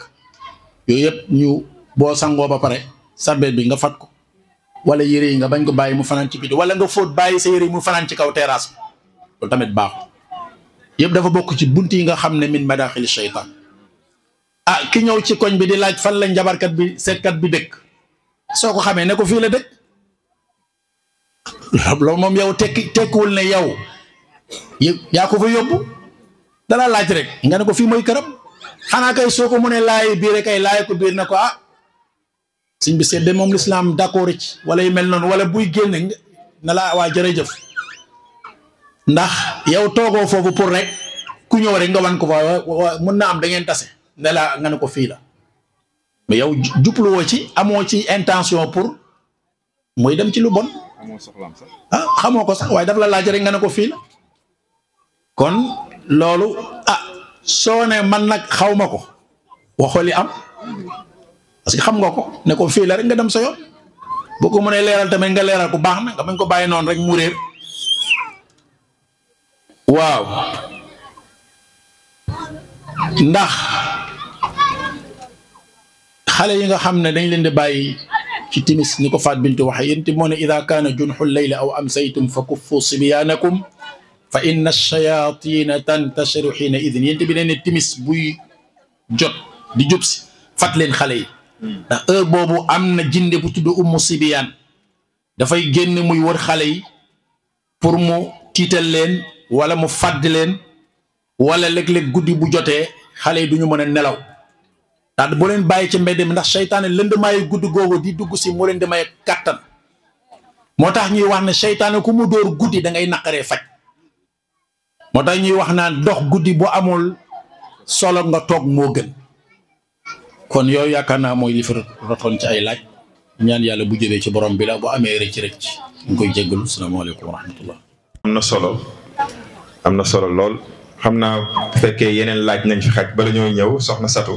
yooyu yëpp ñu boo sangoo ba pare sarbet bi nga fat ko wala yére yi nga bañ ko bàyyi mu fanaan ci biti wala nga fóot bàyyi sa yére yi mu fanaan ci kaw terrasse loolu tamit baaxul yëpp dafa bokk ci bunt yi nga xam ne min madaxili seytaan ki ñëw ci koñ bi di laaj fan la njabarkat bi seetkat bi dëkk soo ko xamee ne ko fii la dëkk loolu moom yow tekkiwul ne yow yaa ko fa yóbbu dala laaj rek nga ne ko fii mooy këram xanaa kay soo ko mënee laay biir kay laay ko biir na ko sëñ bi seet de moom lislaam d'accord ci wala yu mel noonu wala buy génn na la waa jërëjëf ndax yow toogoo foofu pour rek ku ñëw rek nga wan ko fa mën na am da ngeen tase ne la nga ne ko fii la mais yow jubluwoo ci amoo ci intention pour muy dem ci lu bon ah xamoo ko sax waaye daf la laaj rek nga ne ko fii la kon loolu soo ne man nag xaw ma ko waxoo li am parce que xam nga ko ne ko fii la rek nga dem sa yoon boo ko mënee leeral tamit nga leeral ko baax na nga bañ ko bàyyi noonu rek mu réer waaw ndax xale yi nga xam ne dañ leen di bàyyi ci timis ni ko Faat Bintu waxe yénti moo ne ida kaana junxul layli aw amsaytum fa kuffu sibyaanakum fa inna shayatina tantashiru xiina idin yénti bi ne timis buy jot di jub si fat leen xale yi ndax heure boobu am na jinde bu tudd ummu sibiyaan dafay génn muy wër xale yi pour mu tiital leen wala mu fàdd leen wala léeg-léeg guddi bu jotee xale yi duñu mën a nelaw ndax boo leen bàyyi ci mbedd mi ndax seytaane lëndëmaayu guddi googu di dugg si moo leen di may kàttan moo tax ñuy wax ne seytaane ku mu dóor guddi da ngay naqaree faj moo tax ñuy wax naan dox guddi bu amul solo nga toog moo gën kon yooyu yaakaar naa mooy li fi rotoon ci ay laaj ñaan yàlla bu jëbee ci borom bi la bu amee rëcc ñu koy jéggalu salaamaaleykum wa rahmatullah am na solo lool xam naa bu fekkee yeneen laaj nañ fi xaj bala ñoo ñëw soxna Satu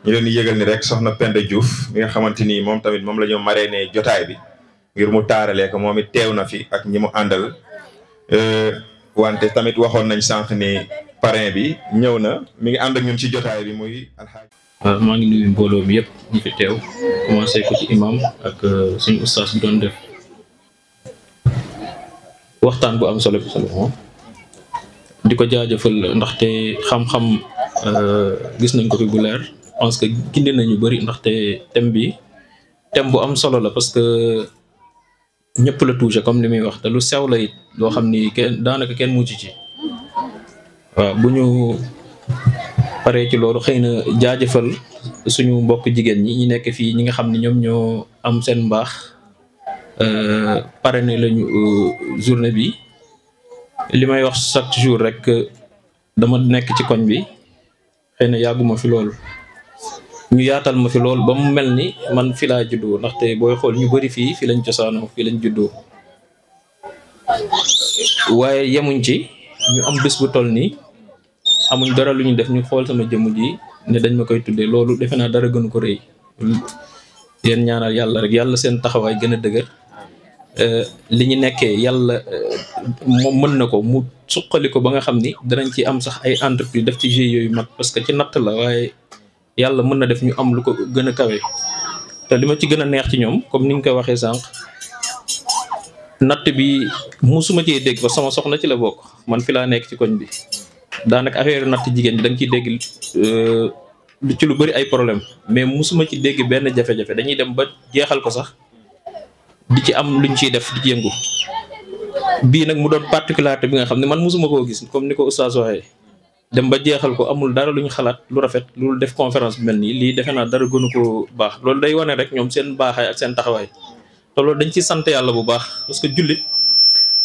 ñu leen di yëgal ni rek soxna Penda Diouf mi nga xamante ni moom tamit moom la ñu marraine jotaay bi ngir mu taaralee ko moom it teew na fi ak ñi mu àndal wante tamit waxoon nañ sànq ni parrain bi ñëw na mi ngi ànd ak ñun ci jotaay bi muy alxaaj maa ngi nuyu mbooloo mi yëpp ñu fi teew commencé ko ci imam ak suñu ustaas bi doon def waxtaan bu am solo bi moom di ko jaajëfal ndaxte xam-xam gis nañ ko fi bu leer parce que gindi nañu bëri ndaxte thème bu am solo la parce que ñëpp la touché comme ni muy wax te lu sew la it loo xam ni daanaka kenn mucc ci waaw bu ñu paree ci loolu xëy na jaajëfal suñu mbokk jigéen ñi ñu nekk fii ñi nga xam ni ñoom ñoo am seen mbaax parrainé lañu journée bi li may wax chaque jour rek dama nekk ci koñ bi xëy na yàgguma fi loolu ñu yaatal ma fi loolu ba mu mel ni man fi laa juddoo ndaxte booy xool ñu bëri fii fi lañ cosaanoo fi lañ juddoo waaye yemuñ ci ñu am bés bu toll nii amuñ dara lu ñu def ñu xool sama jëmm ji ne dañ ma koy tuddee loolu defe naa dara gënu ko rëy yéen ñaanal yàlla rek yàlla seen taxawaay gën a dëgër li ñu nekkee yàlla moom mën na ko mu suqali ko ba nga xam ni danañ ci am sax ay entreprise def ci GIE yooyu mag parce que ci natt la waaye yàlla mën na def ñu am lu ko gën a kawe te li ma ci gën a neex ci ñoom comme ni nga koy waxee sànq natt bi musuma cee dégg ba sama soxna ci la bokk man fi laa nekk ci koñ bi daanaka affaire natt jigéen bi da nga ciy dégg ci lu bëri ay problème mais musuma ci dégg benn jafe-jafe dañuy dem ba jeexal ko sax di ci am luñ ciy def di ci yëngu bii nag mu doon particularité bi nga xam ne man musuma koo gis comme ni ko oustaz waxee dem ba jeexal ko amul dara luñ xalaat lu rafet lu def conférence bi mel nii lii defe naa dara gënu ko baax loolu day wane rek ñoom seen baaxaay ak seen taxawaay te loolu dañ ci sant yàlla bu baax parce que jullit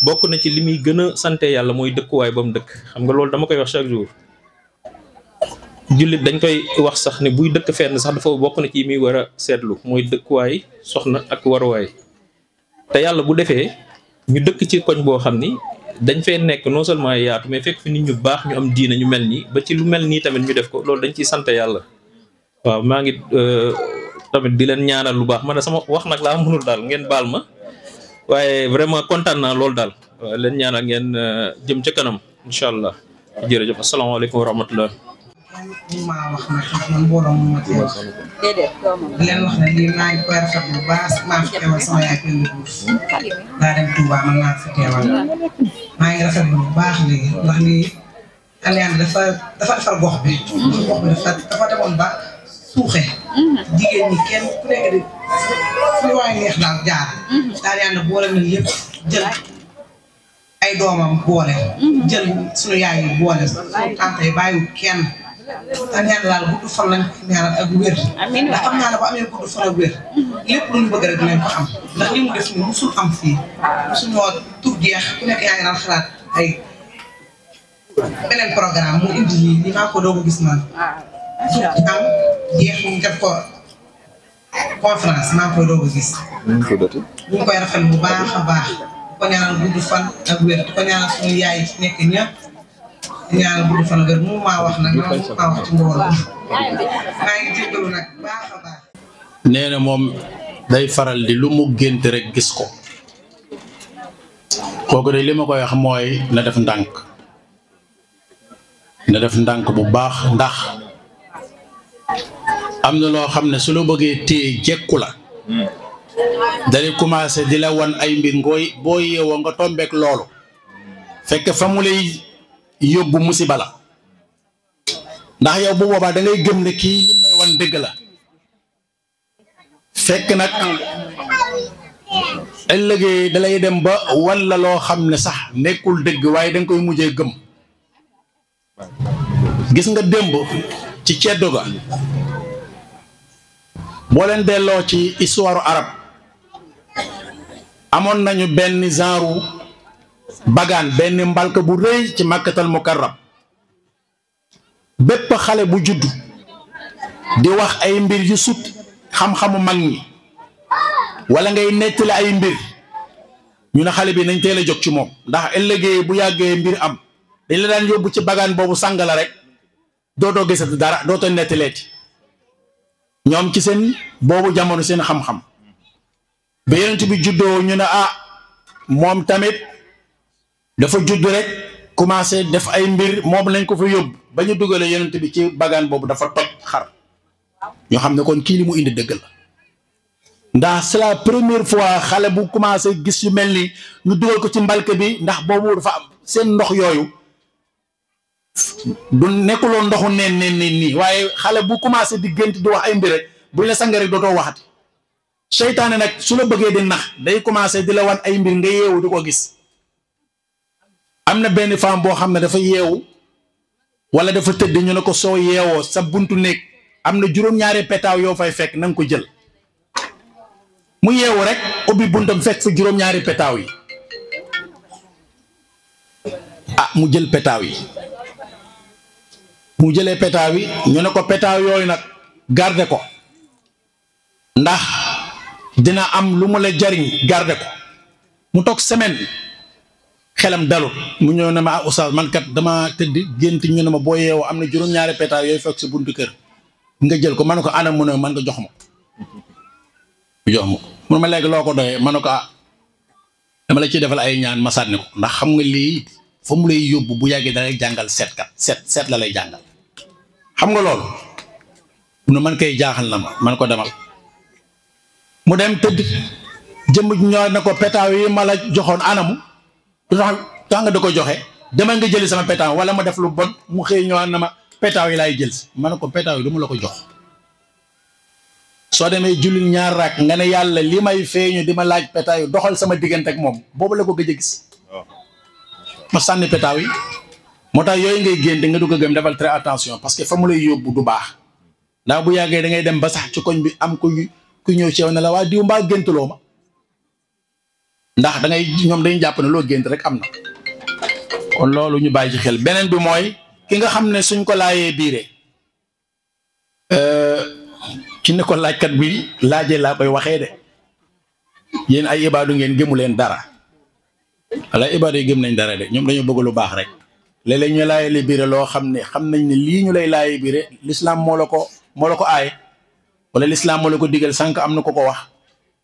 bokk na ci li muy gën a sante yàlla mooy dëkkuwaay ba mu dëkk xam nga loolu dama koy wax chaque jour jullit dañ koy wax sax ne buy dëkk fenn sax dafa bokk na ci muy war a seetlu mooy dëkkuwaay soxna ak waruwaay te yàlla bu defee ñu dëkk ci koñ boo xam ni dañ fee nekk non seulement yaatu mais fekk fi nit ñu baax ñu am diina ñu mel nii ba ci lu mel nii tamit ñu def ko loolu dañ ciy sant yàlla waaw maa ngi tamit di leen ñaanal lu baax man sama wax nag laa mënul daal ngeen baal ma waaye vraiment kontaan naa loolu daal waaw leen ñaanal ngeen jëm ca kanam incha allah jërëjëf asalaamaaleykum wa rahmatullah maa wax na man mbooloo mu ma teew di leen wax ne lii maa ngi koy rafet bu baax maa fi teewal sama yaay Penda Diouf daa dem Touba man maa fi teewal maa ngi rafet bu baax lii ndax lii Alliance dafa defar gox bi gox bi dafa demoon ba suuxe jigéen ñi kenn ku nekk di fu waay neex daal jaar Alliance boole na lépp jël ay doomam boole jël suñu yaay yi boole suñu tante yi bàyyiwul kenn te ñaan daal gudd fan lañ ko ñaanal ak wér ndax xam naa ne bu amee gudd fan ak wér lépp lu ñu bëgg rek dinañ ko am ndax li mu def ni musul am fii musuñoo tur jeex ku nekk yaa ngi naan xalaat ay beneen programme mu indi lii maa ko doog a gis man su am jeex mu def ko conférence maa ngi koy doog a gis. ñu ngi koy rafetlu bu baax a baax di ko ñaanal gudd fan ak wér di ko ñaanal suñu yaay ci nekk ñëpp di ñaanal gudd fan ak wér mu maa wax nag loolu mu maa wax ci mbooloo maa ngi jéggalu nag baax a baax. nee na moom day faral di lu mu gént rek gis ko kooku de li ma koy wax mooy na def ndànk bu baax ndax am na loo xam ne su la bëggee téye jekku la dalay commencé di la wan ay mbir ngooy boo yeewoo nga tombeek loolu fekk fa mu lay yóbbu musiba la ndax yow bu boobaa da ngay gëm ne kii li may wan dëgg la fekk nag ëllëgee dalay dem ba wan la loo xam ne sax nekkul dëgg waaye danga koy mujjee gëm gis nga démb ci ceddo ga boo leen delloo ci histoire arab amoon nañu benn genre bagaan benn mbalka bu rëy ci màkkatal mukarram bépp xale bu juddu di wax ay mbir yu sut xam-xamu mag ñi wala ngay nettali ay mbir ñu ne xale bi nañ teel a jóg ci moom ndax ëllëgee bu yàggee mbir am dañ la daan yóbbu ci bagaan boobu sàng la rek dootoo gisati dara dootoo nettaleeti ñoom ci seen boobu jamono seen xam-xam ba yonent bi juddoo ñu ne moom tamit dafa judd rek commencé def ay mbir moom lañ ko fa yóbbu ba ñu dugalee yonent bi ci bagaan boobu dafa toj xar ñu xam ne kon kii li mu indi dëgg la ndax c'est la première fois xale bu commencé gis yu mel ni ñu dugal ko ci mbalka bi ndax boobu dafa am seen ndox yooyu du nekkuloon ndoxu neen nii waaye xale bu commencé di gént di wax ay mbir rek buñ la sang rek dootoo waxati seytaane nag su la bëggee di nax day commencé di la wan ay mbir nga yeewu di ko gis am na benn femme boo xam ne dafa yeewu wala dafa tëdd ñu ne ko soo yeewoo sa buntu néeg am na juróom-ñaari petaaw yoo fay fekk na nga ko jël mu yeewu rek ubbi buntam fekk fa juróom-ñaari petaaw yi mu jël petaaw yi mu jëlee petaaw yi ñu ne ko petaaw yooyu nag garde ko ndax dina am lu mu la jariñ garde ko mu toog semaine xelam dalut mu ñëw ne ma oustaz man kat dama tëdd gént ñu ne ma boo yeewoo am na juróom-ñaari petaaw yooyu fekk sa buntu kër nga jël ko man ko anam mu ne man nga jox ma mun ma léegi loo ko doyee ma ne ko dama la ciy defal ay ñaan ma sànni ko ndax xam nga lii fa mu lay yóbbu bu yàggee da lay jàngal seet la lay jàngal xam nga loolu mu ne man kay jaaxal na ma man ko demal mu dem tëdd jëmm ñoo ne ko petaaw yi ma la joxoon anamu du tax nga da ko joxe demal nga jëli sama petaaw wala ma def lu bon mu xëy ñoo na ma petaaw yi laay jël si ma ne ko petaaw yi du mu la ko jox soo demee jullit ñaar raak nga ne yàlla li may feeñu di ma laaj petaaw yi doxal sama diggante ak moom boobu la ko gëj a gis ma sànni petaaw yi moo tax yooyu ngay génte nga dugg a gëm defal très attention parce que fa mu lay yóbbu du baax ndax bu yàggee da ngay dem ba sax ci koñ bi am ku ñëw ci yow ne la waa diw mbaa géntuloo ma ndax da ngay ñoom dañuy jàpp ne loo gént rek am na kon loolu ñu bàyyi ci xel beneen bi mooy ki nga xam ne suñ ko laajee biire ci ne ko laajkat bi laajee laa koy waxee de yéen ay ibaadu ngeen gëmu leen dara wala ibaadu yi gëm nañ dara de ñoom dañoo bëgg lu baax rek léeg-léeg ñu laajee biire loo xam nañ ne lii ñu lay laajee biire l'islam moo la ko aaye wala l'islam moo la ko digal sànq am na ko wax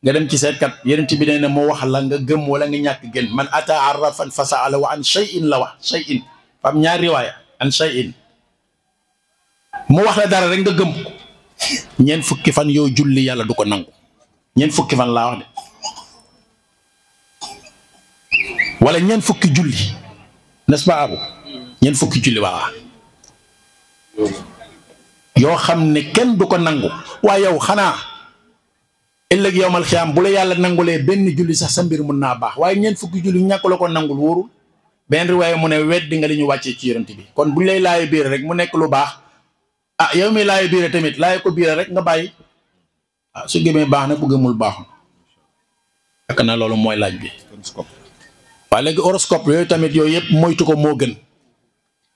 nga dem ci seetkat yeneen bi ne moo wax la nga gëm wala nga ñàkk gën man ata arrafan fasaala wa an shay'in la wax shay'in fam ñaar riwaaya an shay'in mu wax la dara rek nga gëm ko ñeent fukki fan yoo julli yàlla du ko nangu ñeent fukki fan laa wax de wala ñeent fukki julli n'est-ce pas abu ñeent fukki julli waaw yoo xam ne kenn du ko nangu waaye yow xanaa ëllëg yowmal xiyaam bu la yàlla nangulee benn julli sax sa mbir mun naa baax waaye ñeent fukki julli ñàkk la ko nangul wóorul benn riwaaye mu ne weddi nga li ñu wàccee ci yonent bi kon buñ lay laaye biir rek mu nekk lu baax yow mi laaye biir tamit laaye ko biir rek nga bàyyi su gëmee baax na bu gëmul baaxul ak na loolu mooy laaj bi waaye léegi horoscope yooyu tamit yooyu yëpp moytu ko moo gën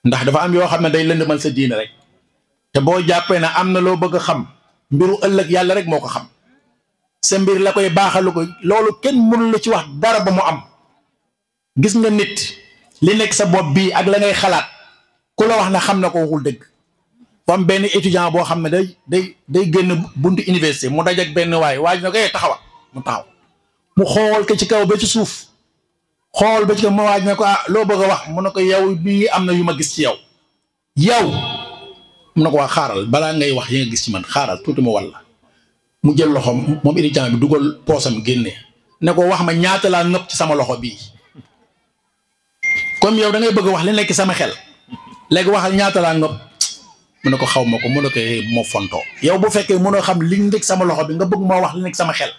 ndax dafa am yoo xam ne day lëndëmal sa diine rek te boo jàppee ne am na loo bëgg a xam mbiru ëllëg yàlla rek moo ko xam sa mbir la koy baaxalu ko loolu kenn mënu la ci wax dara ba mu am gis nga nit li nekk sa bopp bii ak la ngay xalaat ku la wax na xam na ko waxul dëgg fam benn étudiant boo xam ne day génn buntu université mu daj ak benn waay na ko taxawa mu taxaw mu xool ko ci kaw ba ci suuf xool ba ci kaw ma waaj ne ko loo bëgg a wax mu ne ko yow bii am na yu ma gis ci yow mu ne ko waa xaaral balaa ngay wax yi nga gis ci man xaaral tuuti ma walla mu jël loxoom moom étudiant bi dugal poosam génne ne ko wax ma ñaata laa ngëpp ci sama loxo bii comme yow da ngay bëgg wax li nekk sama xel léegi waxal ñaata laa ngëpp mu ne ko xaw ma ko mu ne ko moo fontoo yow bu fekkee mënoo xam li nekk sama loxo bi nga bëgg moo wax li nekk sama xel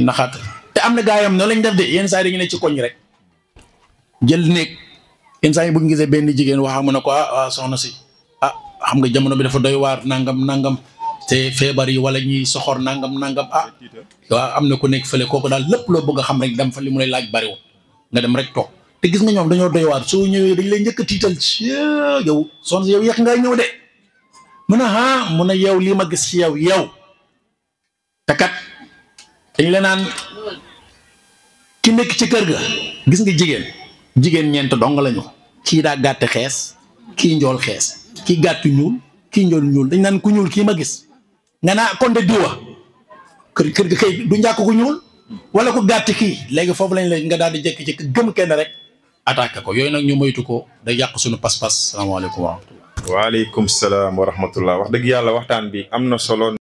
naxaat te am na gaayam noonu lañ def de yenn saa yi dañu ne ci koñ rek jël néeg yenn saa yi bu ñu gisee benn jigéen wax mu ne ko soxna si xam nga jamono bi dafa doy waar nangam te feebar yi wala ñuy soxor nangam waaw am na ku nekk fële kooku daal lépp loo bëgg a xam rek dem fa li mu lay laaj bariwul nga dem rek toog te gis nga ñoom dañoo doy waar soo ñëwee dañ lay njëkk a tiital ci yow soxna si yow yéex nga ñëw de mu ne yow lii ma gis ci yow te kat dañ la naan ki nekk ci kër ga gis nga jigéen ñeent dong lañu kii daa gàtt xees kii njool xees kii gàtt ñuul kii njool ñuul dañ naan ku ñuul kii ma gis nga naa kon de diwa kër ga kay du njàkk ku ñuul wala ku gàtt kii léegi foofu lañ la nga daal di jékki-jékki gëm kenn rek attaqué ko yooyu nag ñu moytu ko day yàq suñu pas-pas salaamaaleykum wa rahmatullah waaleykum salaam wa rahmatullah wax dëgg yàlla waxtaan bi am na solo